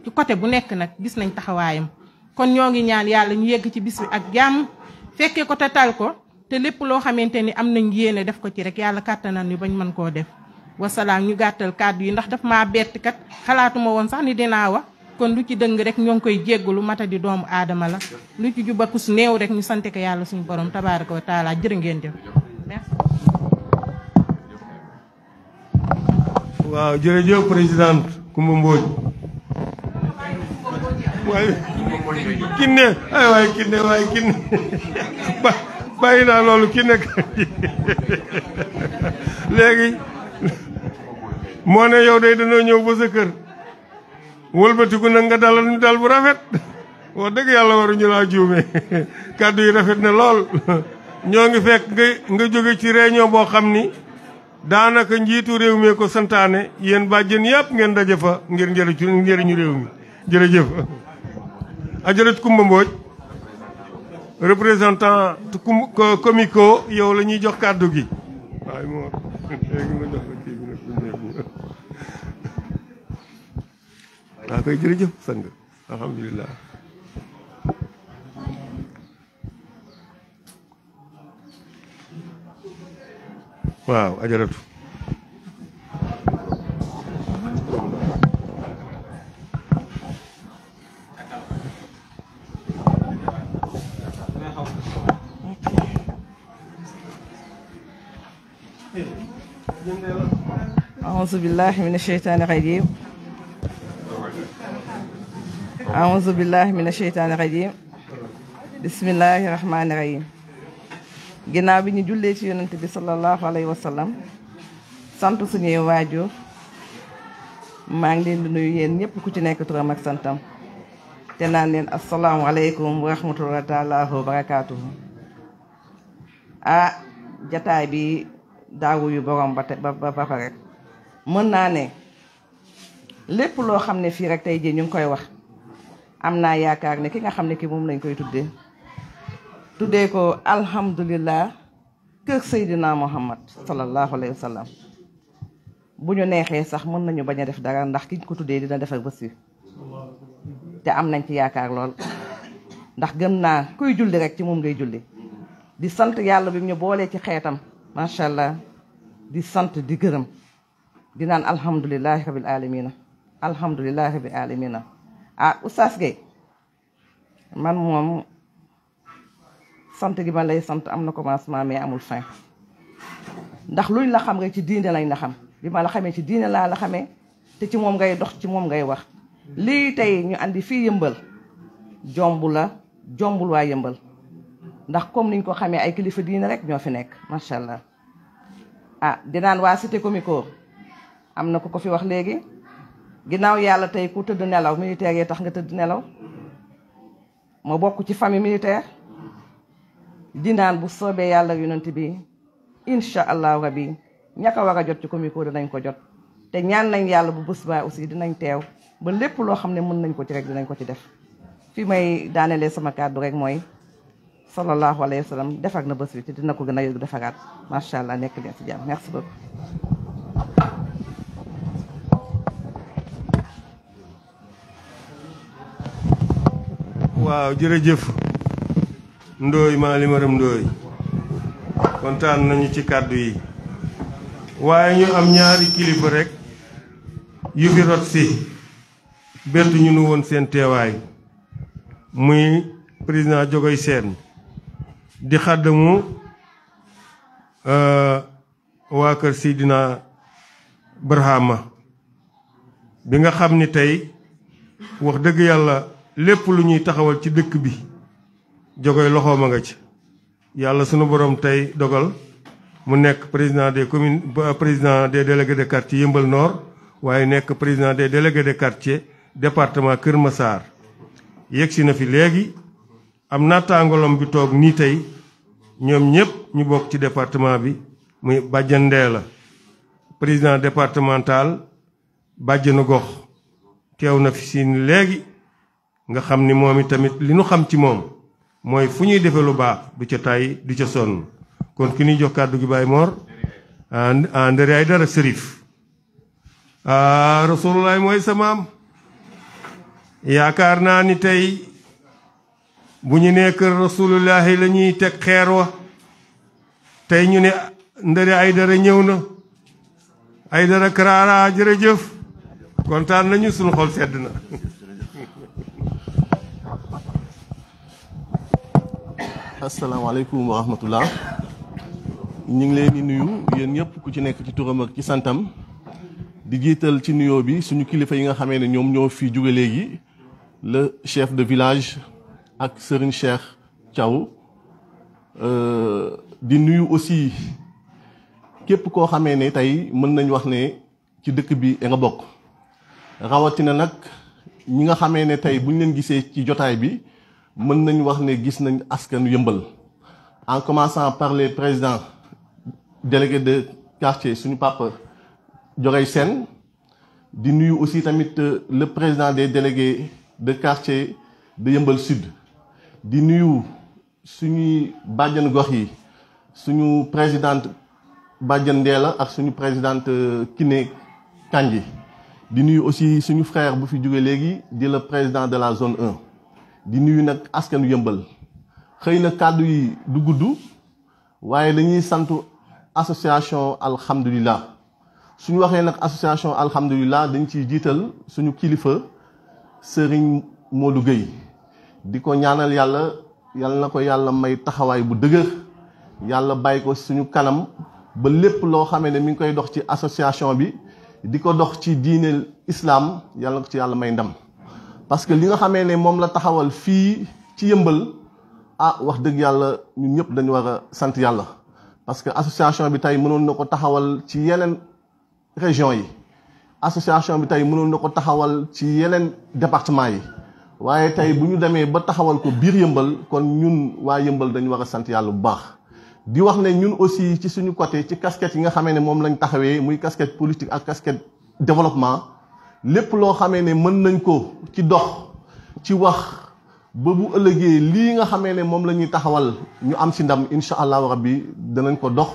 Speaker 8: ci côté bu nekk nag gis nañ taxawaayam kon ñoo ngi ñaan yàlla ñu yegg ci bis bi ak jàmm fekkee ko te tal ko te lépp loo xamante ni am nañ yéene def ko ci rek yàlla kàttanal ñu bañ mën koo def wasalaam ñu gàttal kàddu yi ndax daf maa bett kat xalaatuma woon sax ni dinaa wax kon lu ci dëng rek ñoo ngi koy jéggalu mata di doomu aadama la lu ci jubakus néew rek ñu sante ko yàlla suñu borom tabaaraka wa taala jërë ngeen jëf merci.
Speaker 2: waaw jërëjëf présidente Coumba Mbodj waaye Kiné waaye Kiné bàyyi naa loolu Kiné léegi moo ne yow day dañoo ñëw ba sa kër wëlbatiku nag nga dalal ñu dal bu rafet wax dëgg yàlla waruñu laa juume kàddu yi rafet na lool ñoo ngi fekk nga jóge ci réunion boo xam ni daanaka njiitu réew mi ko santaane yéen bàjjen yëpp ngeen daje fa ngir njëriñu réew mi jërëjëf ajaratu Coumba Mbodj représentant comico yow la ñuy jox kàddu gi waaye moo léegi ma jox la kii bi nag waa koy jërëjëf sang alhamdulilah waaw ajaratu
Speaker 9: أعوذ بالله من الشيطان الرجيم أعوذ بالله من الشيطان الرجيم بسم الله الرحمن الرحيم ginnaaw bi ñu jullee ci yonent bi sallallahu alayhi wa sallam sant suñuy waajur maa ngi leen di nuyu yéen ñëpp ku ci nekk turam ak santam te naan leen asalaamualeykum wa rahmatullahi taala wa barakaatuhu jataay bi daawu yu borom ba pare mën naa ne lépp loo xam ne fii rek tey jii ñu ngi koy wax am naa yaakaar ne ki nga xam ne ki moom lañ koy tuddee ko alhamdulillah kër Seydina Muhammad sallallahu alayhi wa sallam bu ñu neexee sax mën nañu bañ a def dara ndax kiñ ko tuddee dina defar bés bi te am nañ ci yaakaar lool ndax gëm naa kuy julli rek ci moom ngay julli di sant yàlla bi ñu boolee ci xeetam macha allah di sant di gërëm di naan alhamdulilahi rabil alamina alhamdulilahi rabil alamina Oustaz Gueye man moom sant gi ma lay sant am na commencement mais amul fin ndax luñ la xam rek ci diine lañ la xam bi ma la xamee ci diine laa la xamee te ci moom ngay dox ci moom ngay wax lii tey ñu andi fii yëmbal jombul waa yëmbal ndax comme niñ ko xamee ay kilifa diine rek ñoo fi nekk macha allah dinaan waa cité comico am na ku ko fi wax léegi ginnaaw yàlla tey ku tëdd nelaw militaire yi tax nga tëdd nelaw ma bokk ci famille militaire dinaan bu soobee yàlla yonent bi incha allahu rabi ñaka war a jot ci comico dinañ ko jot te ñaan nañ yàlla bu bés ba aussi dinañ teew ba lépp loo xam ne mën nañ ko ci rek dinañ ko ci def fi may daanelee sama kàddu rek mooy sallallahu alayhi wa sallam defar na bés bi te dina ko gën a yëg defaraat macha allah nekk leen si jàmm merci beaucoup.
Speaker 2: waaw jërëjëf Ndooy maa li maram Ndooy kontaan nañu ci kàddu yi waaye ñu am ñaari kilifa rek yu fi rot si bettu ñu nu woon seen teewaay muy président Jogoy Sène di xaddamu waa kër Seydina Barhama bi nga xam ni tey wax dëgg yàlla lépp lu ñuy taxawal ci dëkk bi Jogoy loxoom a nga ci yàlla sunu borom tey dogal mu nekk président des communes président des délégués de quartier Yeumbeul Nord waaye nekk président des délégués de quartier département Kër Massar yegsi na fi léegi am naataangolom bi toog nii tey ñoom ñëpp ñu bokk ci département bi muy bàjjan Ndeela président départemental bàjjanu gox teew na fi si léegi nga xam ni moom itamit li nu xam ci moom mooy fu ñuy defee lu baax du ca tay du ca sonn kon ki ñuy jox kàddu gi Baye Mor Nderi Aïdara Sërif Rasulullah mooy sa maam yaakaar naa ni tey bu ñu nee kër Rasulullahi la ñuy teg xeer wa tey ñu ne Nderi Aïdara ñëw na Aïdara Karara jërëjëf kontaan nañu suñu xol sedd na
Speaker 10: asalaamaaleykum wa rahmatullah ñu ngi leen di nuyu yéen ñëpp ku ci nekk ci turam ak ci santam di jiital ci nuyoo bi suñu kilifa yi nga xamee ne ñoom ñoo fi jóge léegi le chef de village ak Serigne Cheikh Thiaw di nuyu aussi képp koo xamee ne tey mën nañ wax ne ci dëkk bi nga bokk rawatina nag ñi nga xamee ne tey buñ leen gisee ci jotaay bi mën nañ wax ne gis nañ askanu Yeumbeul en commençant par les présidents délégués de quartier suñu papa Jogoy Sène di nuyu aussi tamit le président des délégués de quartier de Yeumbeul Sud di nuyu suñuy bàjjan gox yi suñu présidente bàjjan Ndeela ak suñu présidente Kiné Kandji di nuyu aussi suñu frère bu fi jóge léegi di le président de la zone 1 di nuyu nag askanu Yeumbeul xëy na kàddu yi du gudd waaye dañuy sant association alhamdulilah suñu waxee nag association alhamdulilah dañ ciy jiital suñu kilifa Serigne Modou Gueye di ko ñaanal yàlla yàlla na ko yàlla may taxawaay bu dëgër yàlla bàyyi ko suñu kanam ba lépp loo xamee ne mi ngi koy dox ci association bi di ko dox ci diine islam yàlla na ko ci yàlla may ndam parce que li nga xamee ne moom la taxawal fii ci Yëmbal wax dëgg yàlla ñun ñëpp dañu war a sant yàlla parce que association bi tey mënoon na ko taxawal ci yeneen région yi association bi tey mënoon na ko taxawal ci yeneen département yi waaye tey bu ñu demee ba taxawal ko biir Yëmbal kon ñun waa Yëmbal dañu war a sant yàlla bu baax di wax ne ñun aussi ci suñu côté ci casquette yi nga xamee ne moom lañ taxawee muy casquette politique ak casquette développement lépp loo xamee ne mën nañ ko ci dox ci wax ba bu ëllëgee lii nga xamee ne moom la ñuy taxawal ñu am ci ndam incha allahu rabbi danañ ko dox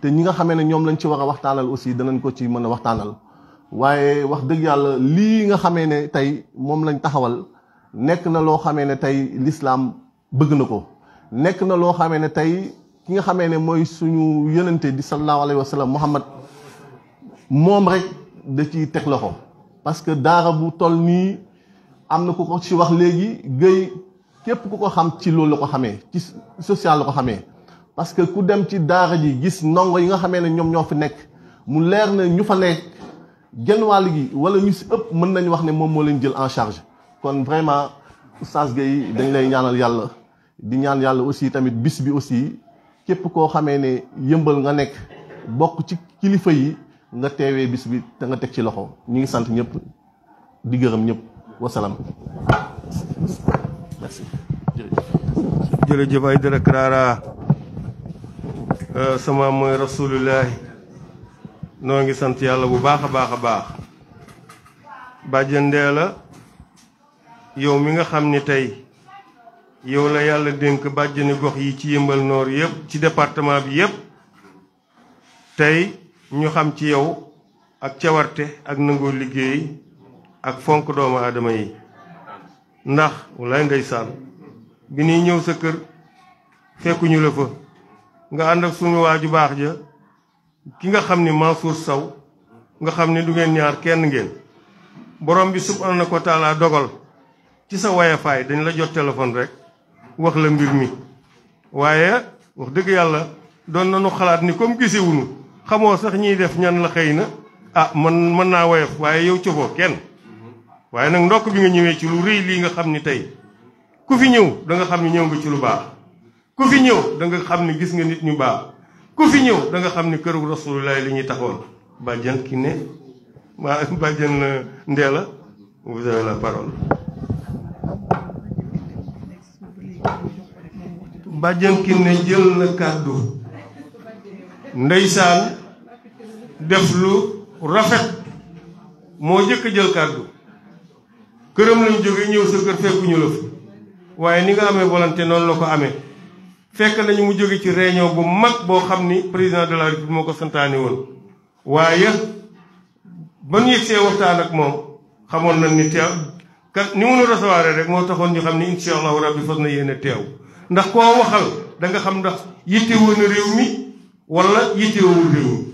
Speaker 10: te ñi nga xamee ne ñoom lañ ci war a waxtaanal aussi danañ ko ci mën a waxtaanal waaye wax dëgg yàlla lii nga xamee ne tey moom lañ taxawal nekk na loo xamee ne tey l'islam bëgg na ko nekk na loo xamee ne tey ki nga xamee ne mooy suñu yonente di sallallahu alayhi wa sallam Muhammad moom rek da ciy teg loxo parce que daara bu toll nii am na ku ko ci wax léegi Gueye képp ku ko xam ci loolu la ko xamee ci social la ko xamee parce que ku dem ci daara ji gis ndongo yi nga xamee ne ñoom ñoo fi nekk mu leer na ñu fa nekk genn wàll gi wala ñu si ëpp mën nañu wax ne moom moo leen jël en charge kon vraiment Oustaz Gueye dañ lay ñaanal yàlla di ñaan yàlla aussi tamit bis bi aussi képp koo xamee ne Yëmbal nga nekk bokk ci kilifa yi nga teewee bis bi te nga teg ci loxo ñu ngi sant ñëpp di gërëm ñëpp wasalaam. merci.
Speaker 2: jërëjëf Aïdara Karara sama mooy rasulullahi noo ngi sant yàlla bu baax a baax a baax bàjjandee la yow mi nga xam ni tey yow la yàlla dénk bàjjani gox yi ci Yëmbal Nord yëpp ci département bi yëpp tey ñu xam ci yow ak cawarte ak nangoo liggéey ak fonk doomu aadama yi ndax walaay ndeysaan bi ñuy ñëw sa kër fekkuñu la fa nga ànd ak suñu waaju baax ja ki nga xam ni Mansour Sow nga xam ni du ngeen ñaar kenn ngeen borom bi subhanahu wa taala dogal ci sa wayafaay dañ la jot téléphone rek wax la mbir mi waaye wax dëgg yàlla doon nañu xalaat ni comme gisewuñu xamoo sax ñiy def ñan la xëy na mën naa woyof waaye yow cofoo kenn waaye nag ndokk bi nga ñëwee ci lu rëy lii nga xam ni tey ku fi ñëw da nga xam ni ñëw nga ci lu baax ku fi ñëw da nga xam ni gis nga nit ñu baax ku fi ñëw da nga xam ni këru rasulullah li ñuy taxoon bàjjan ki ne bàjjan Ndella vous avez la parole. bàjjan ki ne jël na kàddu ndeysaan def lu rafet moo jëkk a jël kàddu këram lañ jóge ñëw sa kër fekkuñu la fa waaye ni nga amee volonté noonu la ko amee fekk nañu mu jóge ci réunion bu mag boo xam ni président de la République moo ko santaane woon waaye ba ñu yegsee waxtaan ak moom xamoon nañ ni teew kat ni mu nu recevoir rek moo taxoon ñu xam ni insha allahu rabbi fas na yéene teew ndax koo waxal da nga xam ndax yittewoo na réew mi wala yittewul réew mi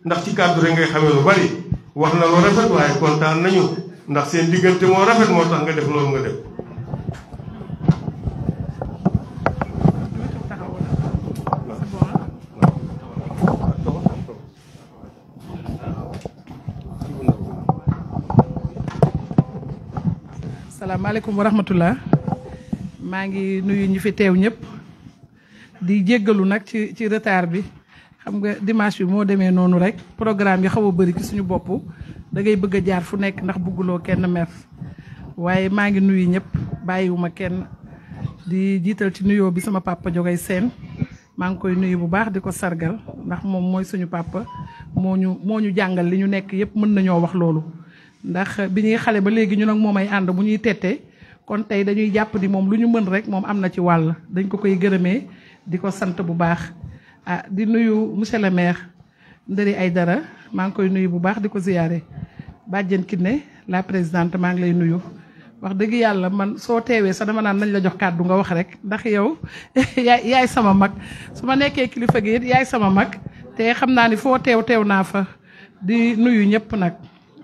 Speaker 2: ndax ci kàddu rek ngay xamee lu bari wax na lu rafet waaye kontaan nañu ndax seen diggante moo rafet moo tax nga def loolu nga def.
Speaker 11: asalaamaaleykum wa rahmatullah maa ngi nuyu ñi fi teew ñëpp di jéggalu nag ci retard bi xam nga dimanche bi moo demee noonu rek programme yi xaw a bëri ci suñu bopp da ngay bëgg a jaar fu nekk ndax bëgguloo kenn mer waaye maa ngi nuyu ñëpp bàyyiwuma kenn di jiital ci nuyoo bi sama papa Jogay Seen maa ngi koy nuyu bu baax di ko sargal ndax moom mooy suñu papa moo ñu jàngal li ñu nekk yëpp mën nañoo wax loolu ndax bi ñuy xale ba léegi ñu nag moom ay ànd bu ñuy tettee kon tey dañuy jàpp di moom lu ñu mën rek moom am na ci wàll dañ ko koy gërëmee di ko sant bu baax di nuyu monsieur le maire Ndëri Aïdara maa ngi koy nuyu bu baax di ko ziyaare bàjjen Kiné la présidente maa ngi lay nuyu wax dëgg yàlla man soo teewee sax dama naan nañ la jox kàddu nga wax rek ndax yow yaay sama mag su ma nekkee kilifa gi it yaay sama mag te xam naa ni foo teew naa fa di nuyu ñëpp nag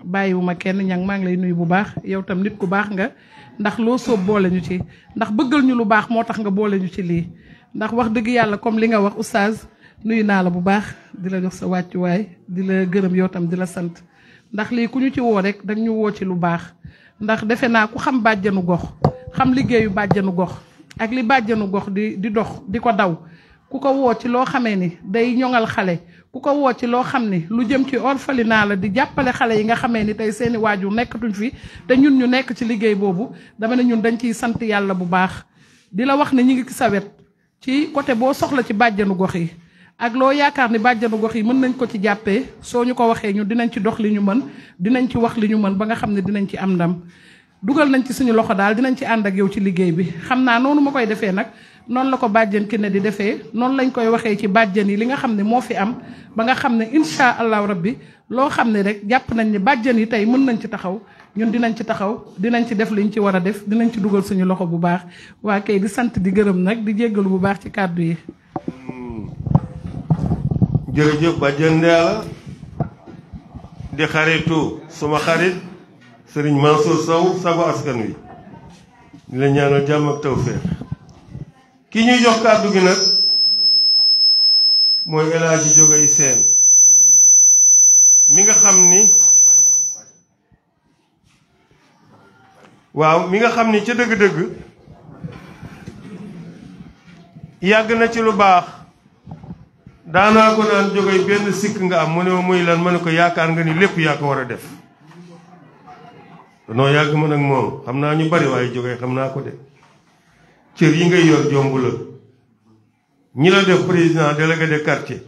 Speaker 11: bàyyiwuma kenn ñang maa ngi lay nuyu bu baax yow tam nit ku baax nga ndax loo soob boole ñu ci ndax bëggal ñu lu baax moo tax nga boole ñu ci lii ndax wax dëgg yàlla comme li nga wax oustaz nuyu naa la bu baax di la jox sa wàccuwaay di la gërëm yow tam di la sant ndax lii ku ñu ci woo rek dañ ñu woo ci lu baax ndax defe naa ku xam bàjjanu gox xam liggéeyu bàjjanu gox ak li bàjjanu gox di dox di ko daw ku ko woo ci loo xamee ni day ñoŋal xale ku ko woo ci loo xam ni lu jëm ci orphelinat la di jàppale xale yi nga xamee ni tey seeni waajur nekkatuñ fi te ñun ñu nekk ci liggéey boobu dama ne ñun dañ ciy sant yàlla bu baax di la wax ne ñu ngi ci sa wet ci côté boo soxla ci bàjjanu gox yi ak loo yaakaar ni bàjjanu gox yi mën nañ ko ci jàppee soo ñu ko waxee ñun dinañ ci dox li ñu mën dinañ ci wax li ñu mën ba nga xam ne dinañ ci am ndam dugal nañ ci suñu loxo daal dinañ ci ànd ak yow ci liggéey bi xam naa noonu ma koy defee nag noonu la ko bàjjen ki ne di defee noonu lañ koy waxee ci bàjjen yi li nga xam ne moo fi am ba nga xam ne incha allahu rabbi loo xam ne rek jàpp nañ ni bàjjen yi tey mën nañ ci taxaw ñun dinañ ci taxaw dinañ ci def liñ ci war a def dinañ ci dugal suñu loxo bu baax waa kay di sant di gërëm nag di jéggalu bu baax ci kàddu yi.
Speaker 2: jërëjëf bàjjen Ndeela di xaritu suma xarit Serigne Mansour Sow sago askan wi di la ñaanal jàmm ak tawfeex ki ñuy jox kàddu gi nag mooy El Hadji Jogay Seen mi nga xam ni waaw mi nga xam ni ca dëgg-dëgg yàgg na ci lu baax daanaa ko naan Jogay benn sikk nga am mu ne ma muy lan ma ne ko yaakaar nga ni lépp yaa ko war a def danoo yàgg ma nag moom xam naa ñu bari waaye Jogay xam naa ko de cër yi ngay yor jomb la ñi la def président délégué de quartier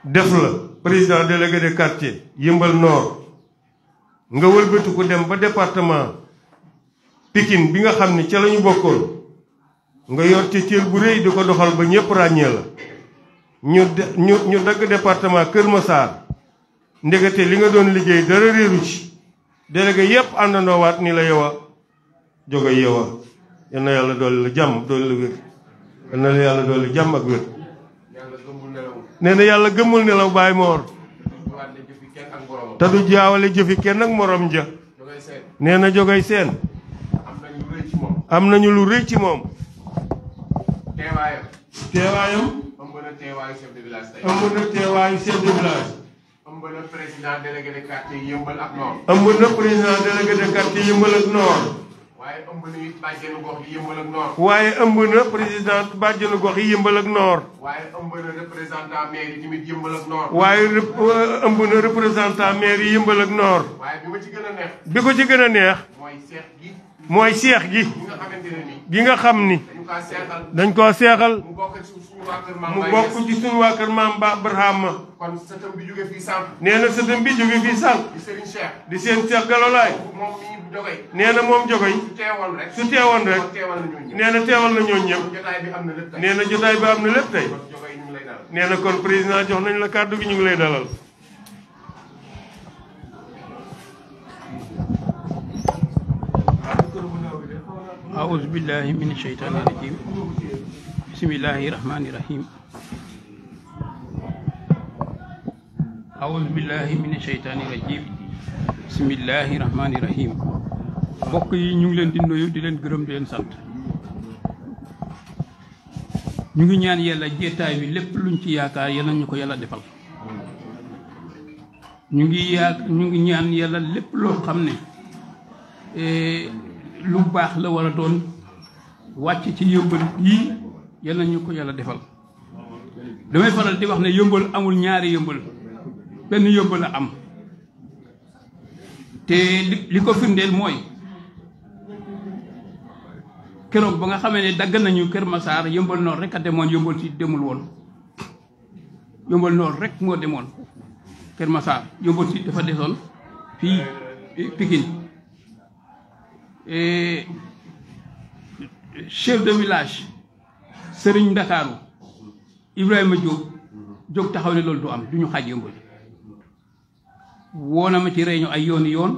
Speaker 2: def la président délégué de quartier Yëmbal Nord nga wëlbatu ko dem ba département Pikine bi nga xam ni ca la ñu bokkoon nga yor ci cër bu rëy di ko doxal ba ñëpp ràññee la ñu dagg département Kër Massar ndegete li nga doon liggéey dara réeru ci délégué yépp àndandoo waat ni la yow a Jogay yow a yal na yàlla doole la jàmm doole la wér yal na la yàlla doole jàmm ak wér nee na yàlla gëmmul nelaw Baay Moor te du jaawale jëfi kenn ak morom ja nee na Jogay Seen am nañu lu rëy ci moom teewaayam ëmb na teewaayu chef de village tey ëmb na teewaayu chef de village ëmb na président délégué de quartier Yëmbal ak Nord ëmb na président délégué de quartier Yëmbal ak Nord waaye ëmb na bàjjenu gox yi Yëmbal ak Nord waaye ëmb na président bàjjenu gox yi Yëmbal ak Nord waaye ëmb na représentant maire yi tamit Yëmbal ak Nord waaye ëmb na représentant maire yi Yëmbal ak Nord waaye bi ma ci gën a neex bi ko ci gën a neex mooy seex gi gi nga xam ni dañ koo seexal mu bokk ci suñu waa kër maam Ba Barhama kon sëtam bi jóge fii sànq nee na sëtam bi jóge fii sànq di seen Cheikh Galolaay nee na moom Jogay su teewoon rek nee na teewal na ñooñu ñëpp nee na jotaay bi am na lépp tey nee na kon président jox nañ la kàddu gi ñu ngi lay dalal
Speaker 12: أعوذ بالله من الشيطان الرجيم بسم الله الرحمن الرحيم أعوذ بالله من الشيطان الرجيم بسم الله الرحمن الرحيم mbokk yi ñu ngi leen di nuyu di leen gërëm di leen sant ñu ngi ñaan yàlla jeetaay bi lépp luñ ci yaakaar yàlla ñu ko yàlla defal ñu ngi ñaan yàlla lépp loo xam ne lu baax la war a doon wàcc ci Yëmbal yii yal na ñu ko yàlla defal damay faral di wax ne Yëmbal amul ñaari Yëmbal benn Yëmbal la am te li ko firndeel mooy keroog ba nga xamee ne dagg nañu Kër Massar Yëmbal Nord rek a demoon Yëmbal si demul woon Yëmbal Nord rek moo demoon Kër Massar Yëmbal si dafa desoon fii Pikine chef de village Serigne Ndakaaru Ibrahima Diop jóg taxaw ne loolu du am du ñu xaaj Yëmbal woona ma ci réunion ay yoon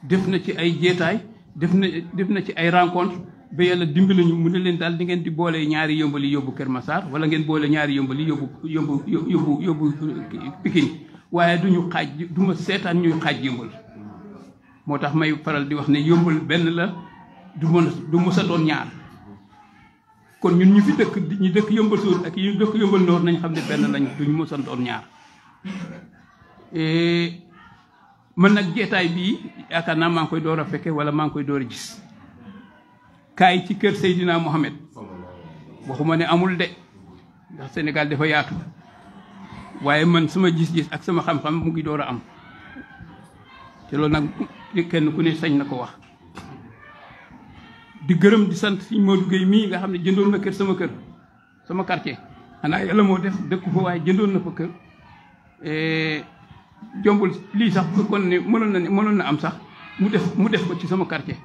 Speaker 12: def na ci ay jeetaay def na ci ay rencontre ba yàlla dimbali ñu mu ne leen daal di ngeen di boole ñaari yëmbal yi yóbbu Kër Massar wala ngeen boole ñaari yëmbal yi yóbbu Pikine waaye duñu xaaj du ma seetaan ñuy xaaj yëmbal moo tax may faral di wax ne yëmbal benn la du mës a doon ñaar kon ñun ñu fi dëkk ñi dëkk yëmbal suur ak ñu dëkk yëmbal noor nañ xam ne benn lañ duñu mës a doon ñaar man nag jeetaay bii yaakaar naa maa ngi koy door a fekke wala maa ngi koy door a gis kaay ci kër Seydina Mohamed waxuma ne amul de ndax Sénégal dafa yaatu waaye man sama gis-gis ak sama xam-xam mu ngi door a am te loolu nag kenn ku ne sañ na ko wax di gërëm di sant Sëñ Modou Gueye mii nga xam ne jëndoon na kër sama quartier xanaa yàlla moo def dëkku fa waaye jëndoon na fa kër jombul lii sax kon ne mënoon na am sax mu def ko ci sama quartier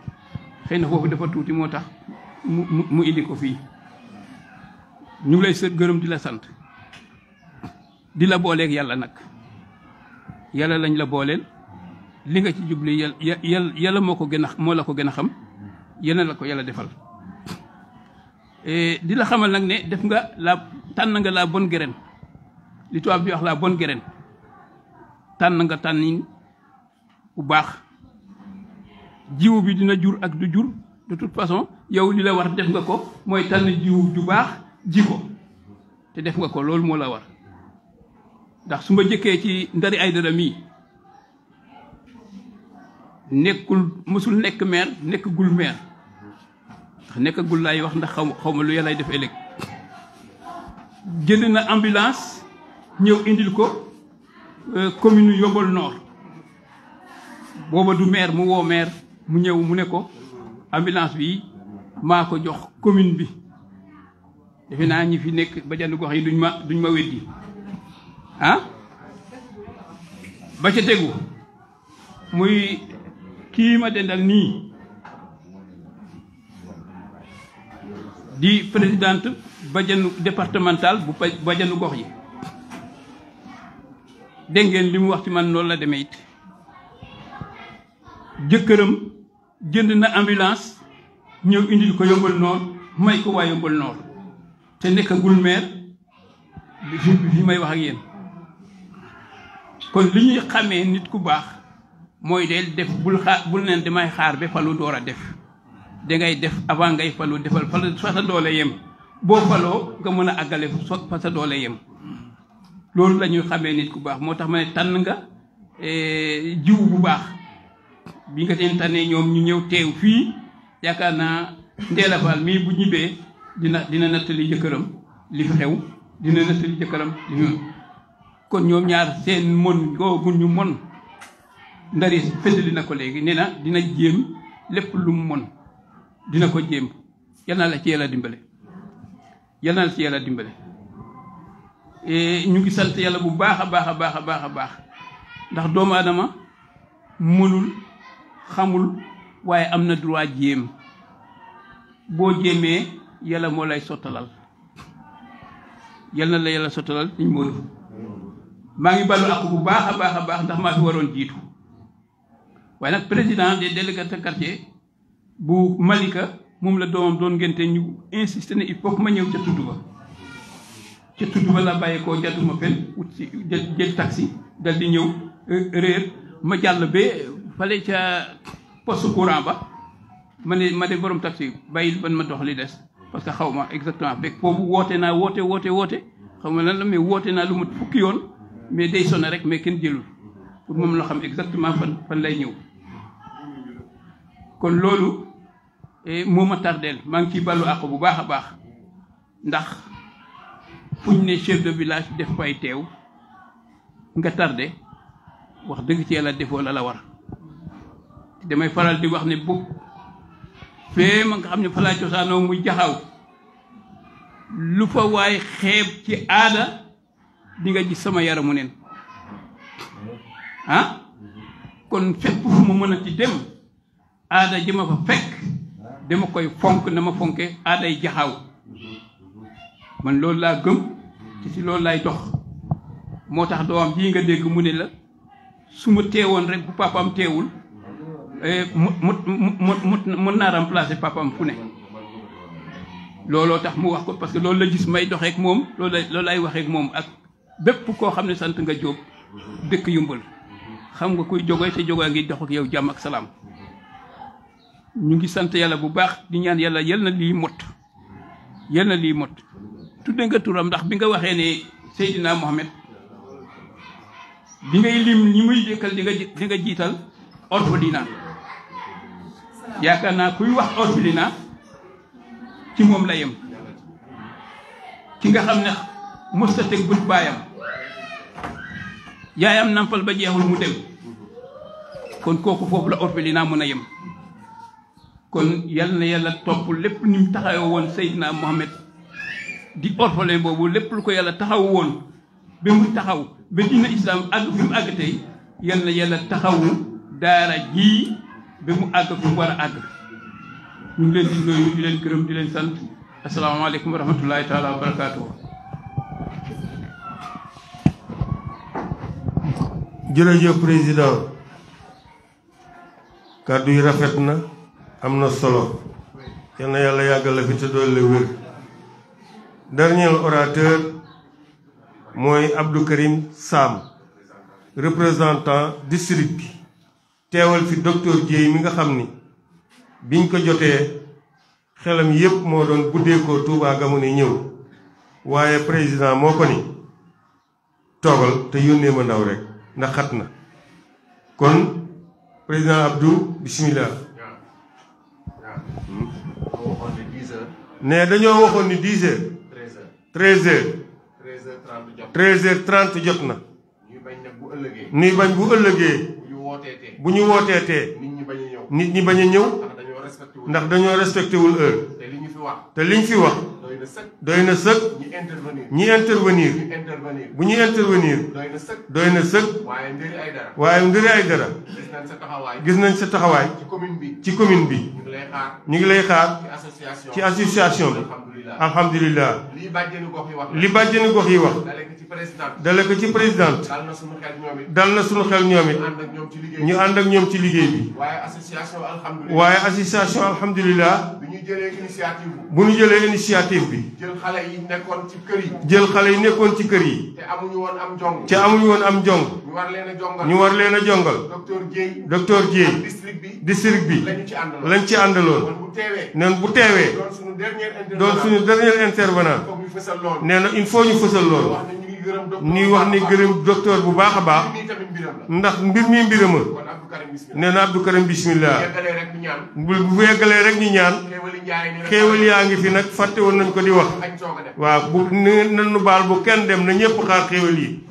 Speaker 12: xëy na foofu dafa tuuti moo tax mu indi ko fii ñu ngi lay gërëm di la sant di la booleeg yàlla nag yàlla lañ la booleel li nga ci jubli yàlla moo la ko gën a xam yéen la ko yàlla defal di la xamal nag ne def nga tànn nga la bonne graine li tubaab bi wax la bonne graine tànn nga tànnin bu baax jiwu bi dina jur ak du jur de toute façon yow li la war def nga ko mooy tànn jiwu ju baax ji ko te def nga ko loolu moo la war ndax su ma jëkkee ci Ndari Aidara mii mësul nekk maire nekkagul maire ndax nekkagul laay wax ndax xaw ma lu yàllay def ëllëg jënd na ambulance ñëw indil ko commune Yeumbeul Nord booba du maire mu woo maire mu ñëw mu ne ko ambulance bi maa ko jox commune bi defe naa ñi fi nekk bajanu gox yi duñ ma weddi ah ba ca tegu muy kii ma dendal nii di présidente bajanu départemental bu bajanu gox yi dégg ngeen li mu wax ci man loolu la demee it jëkkëram jënd na ambulance ñëw indil ko Yeumbeul Nord may ko waa Yeumbeul Nord te nekkagul maire fi may wax ak yéen kon li ñuy xamee nit ku baax mooy del def bul neen damay xaar ba falu door a def dangay def avant ngay falu defal fa sa doole yem boo faloo nga mën a àggale fa sa doole yem loolu la ñuy xamee nit ku baax moo tax ma ne tànn nga jiw bu baax bi nga seen tànnee ñoom ñu ñëw teew fii yaakaar naa Ndella Fall mii bu ñibbee dina nattali jëkkëram li fi xew dina nattali jëkkëram li fi kon ñoom ñaar seen mon googu ñu mon Ndari feddali na ko léegi nee na dina jéem lépp lu mu mon dina ko jéem yal na la ci yàlla dimbale yal na la ci yàlla dimbale ñu ngi sant yàlla bu baax a baax a baax a baax a baax ndax doomu aadama mënul xamul waaye am na droit jéem boo jéemee yàlla moo lay sottalal yal na la yàlla sottalal Sëñ Modou maa ngi ballu ak bu baax a baax a baax ndax maa fi waroon jiitu waaye nag président des délégués de quartier bu Malika moom la doomam doon ngénte ñu insister ne il faut que ma ñëw ca tudd ba la bàyyi koo jàdduma fen wut si jël taxi dal di ñëw réer ma jàll ba fale ca poste courant ba ma de borom taxi bàyyil ban ma dox li des parce que xaw ma exactement fekk foofu woote naa woote xaw ma lan la mais woote naa lu mat fukki yoon mais day sonné rek mais kenn jëlul pour moom la xam exactement fan lay ñëw kon loolu moo ma tardeel maa ngi ciy ballu àq bu baax a baax ndax fuñ ne chef de village def fay teew nga tardé wax dëgg ci yàlla defoo la war damay faral di wax ne bu fee ma nga xam ne fa laa cosaanoo muy jaxaw lu fa waay xeeb ci aada di nga gis sama yaramu neen ah kon fépp fu ma mën a ci dem aada ji ma fa fekk dama koy fonk na ma fonke aaday jaxaw man loolu laa gëm ci si loolu laay dox moo tax doomam jii nga dégg mu ne la su ma teewoon rek bu papaam teewul mën naa remplacer papaam fu ne looloo tax mu wax ko parce que loolu la gis may doxeek moom loolu lay waxeek moom ak bépp koo xam ne sant nga Jóob dëkk Yumbal xam nga kuy jógoy te jógoy ngi dox ak yow jàmm ak salaam ñu ngi sant yàlla bu baax di ñaan yàlla yal na lii mot tudde nga turam ndax bi nga waxee ne Seydina Mohamed bi ngay lim ñi muy dëkkal di nga jiital orphelinat yaakaar naa kuy wax orphelinat ci moom la yem ki nga xam ne mosta teg bët baayam yaayam nampal ba jeexul mu dem kon kooku foofu la orphelinat mën a yem kon yal na yàlla topp lépp ni mu taxaw woon Seydina Mohamed di orphelin boobu lépp lu ko yàlla taxaw woon ba mu taxaw ba dina islam àgg fi mu àgg tey yal na yàlla taxawu daara jii ba mu àgg fi mu war a àgg ñu ngi leen di nuyu di leen gërëm di leen sant asalaamaaleykum wa rahmatullahi taala wa barakaatuhu.
Speaker 2: jërëjëf président kàddu yi rafet na am na solo yal na yàlla yàggal la fi te doole wér. dernier orateur mooy Abdou Karim Sam représentant district bi teewal fi docteur Dieye mi nga xam ni biñ ko jotee xelam yépp moo doon buddeekoo Touba ga mu ne ñëw waaye président moo ko ni toogal te yónnee ma ndaw rek ndax xat na kon président Abdou bismillah ne dañoo waxoon ni 10 heures 13h30 jot na ñuy bañ bu ëllëgee bu ñu wooteetee nit ñi bañ a ñëw ndax dañoo respecté wul heure te liñ fi wax doy na sëkk ñi intervenir bu ñu intervenir doy na sëkk waaye Ndëri Aydara gis nañ sa taxawaay ci commune bi ñu ngi lay xaar ci association bi alhamdulilah li bàjjenu gox yi wax dale ko ci présidente dal na suñu xel ñoom it ñu ànd ak ñoom ci liggéey bi waaye association alhamdulilah bu ñu jëlee initiative bi jël xale yi nekkoon ci kër yi te amuñu woon am jong ñu war leen a jongal docteur Dieye district bi lañ ci àndaloon neen bu teewee doon suñu dernier intervenant nee na il faut ñu fësal loolu ñuy wax ni gërëm docteur bu baax a baax ndax mbir mi mbirama nee na Abdou Karim bismillah bu yeggalee rek ñu ñaan xéewal yaa ngi fi nag fàtte woon nañ ko di wax waaw bu nanu baal bu kenn dem na ñëpp xaar xéewal yi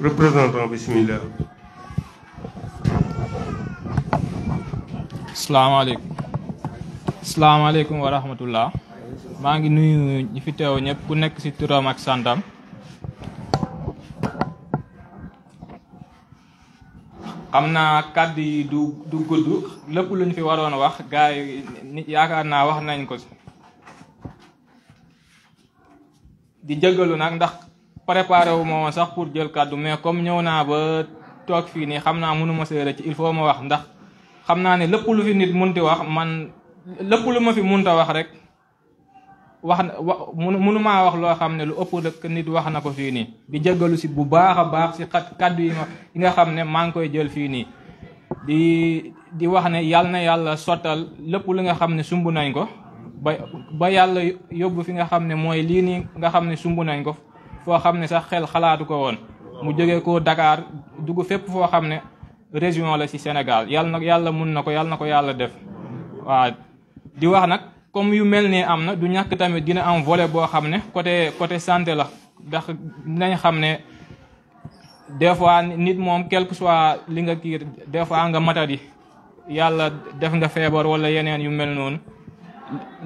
Speaker 2: représentant bismillah.
Speaker 13: salaamaaleykum wa rahmatullah maa ngi nuyu ñi fi teew ñëpp ku nekk ci turam ak santam xam naa kàddu yi du gudd lépp lu ñu fi waroon wax gars yi yaakaar naa wax nañ ko ci di jéggalu nag ndax préparé wu ma woon sax pour jël kàddu mais comme ñëw naa ba toog fii nii xam naa mënuma see rëcc il faut ma wax ndax xam naa ne lépp lu fi nit munti wax man lépp lu ma fi munta wax rek mënumaa wax loo xam ne lu ëpp rek nit wax na ko fii nii di jéggalu si bu baax a baax si kàddu yi nga xam ne maa ngi koy jël fii nii di wax ne yàlla na yàlla sottal lépp li nga xam ne sumb nañ ko ba yàlla yóbbu fi nga xam ne mooy lii nii nga xam ne sumb nañ ko foo xam ne sax xel xalaatu ko woon mu jógee ko Dakar dugg fépp foo xam ne région la ci Sénégal yàlla mun na ko yàlla def waaw di wax nag comme yu mel nii am na du ñàkk tamit dina am volet boo xam ne côté santé la ndax dinañ xam ne des fois nit moom quel que soit li nga kii des fois nga matadi yàlla def nga feebar wala yeneen yu mel noonu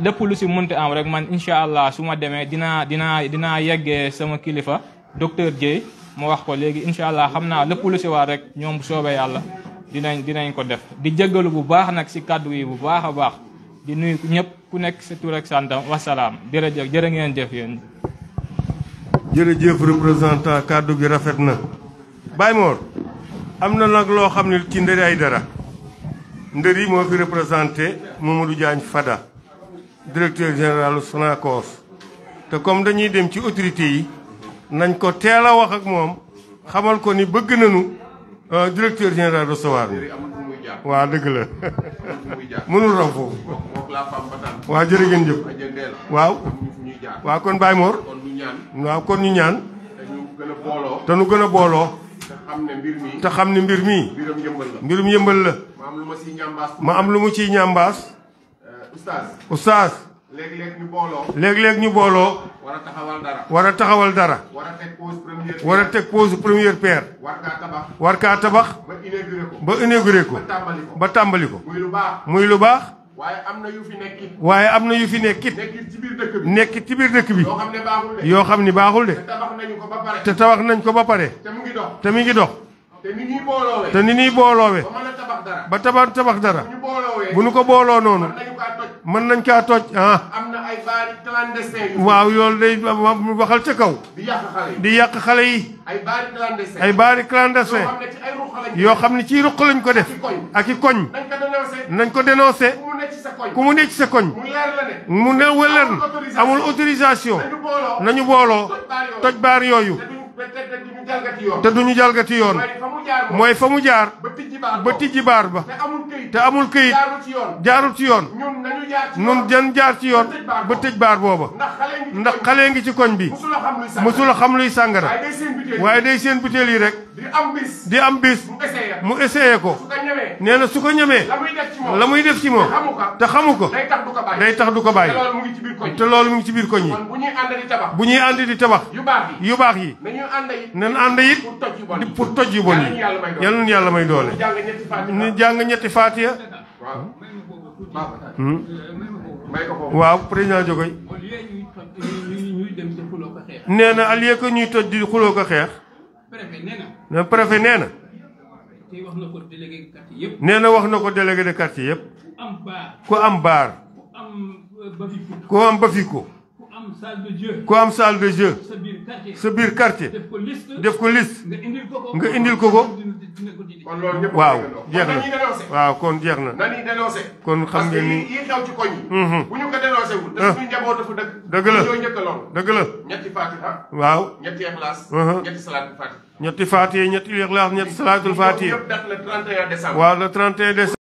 Speaker 13: lépp lu si munti am rek man incha allah su ma demee dinaa yeggee sama kilifa docteur Dieye mu wax ko léegi incha allah xam naa lépp lu si war rek ñoom bu soobee yàlla dinañ ko def di jéggalu bu baax nag si kàddu yi bu baax a baax di nuyu ñëpp ku nekk sa tur ak santam wasalaam jërë ngeen jëf yéen.
Speaker 2: jërëjëf représentant kàddu gi rafet na Baye Mor am na nag loo xam ne ci Ndëri Aydara Ndëri moo fi représenté Mamadou Diagne Fada directeur général Sonacos te comme dañuy dem ci autorité yi nañ ko teel a wax ak moom xamal ko ni bëgg nañu directeur général recevoir ni waa dëgg la mënul raw foofu waa jërë ngeen jëf waaw waaw kon Baye Mor waaw kon ñu ñaan te nu gën a booloo te xam ne mbir mii mbirum yëmbal la ma am lu mu ciy ñambaas oustaz léeg-léeg ñu booloo war a taxawal dara war a teg pose première pierre war kaa tabax ba inauguré ko ba tàmbali ko muy lu baax waaye am na yu fi nekkit nekkit ci biir dëkk bi yoo xam ni baaxul de te tabax nañ ko ba pare te mi ngi dox te ni ñuy booloowe ba tabax dara bu nu ko booloo noonu mën nañ kaa toj waaw yoolu day waxal ca kaw di yàq xale yi ay baari clandestin yoo xam ne ci ruq lañ ko def ak i koñ nañ ko dénoncé ku mu nekk ci sa koñ mu ne wëlër amul autorisation nañu booloo toj baar yooyu te duñu jalgati yoon mooy fa mu jaar ba tijji baar ba te amul këyit jaarul ci yoon nun jan jaar ci yoon ba tëj baar booba ndax xale ngi ci koñ bi musula xam luy sàngara waaye day seen butéel yi rek di am bis mu essayé ko nee na su ko ñemee la muy def ci moom te xamu ko day tax du ko bàyyi te loolu mu ngi ci biir koñ yi bu ñuy ànd di tabax yu baax yi nan ànd it pour toj yu bon yi yal na yàlla may doole ñu jàng ñetti faatiya waaw président Jogoy nee na al lieu que ñuy toj di xuloo ko xeex na préfet nee na wax na ko délégué de quartier yëpp ku am baar ku am bafiko ku am salle de jeu sa biir quartier def ko liste nga indil ko waaw jeex na waaw kon jeex na kon xam ngeen ni
Speaker 1: yi xew ci koñ yi bu ñu ko dénoncé wul te suñu njaboot dafa
Speaker 2: dëgg la dëgg la
Speaker 1: ñetti fatiha
Speaker 2: waaw
Speaker 1: ñetti ixlaas ñetti salaatul fatiha
Speaker 2: ñetti fatiha ñetti ixlaas ñetti salaatul fatiha
Speaker 1: yëpp date le 31 décembre
Speaker 2: waaw le 31 décembre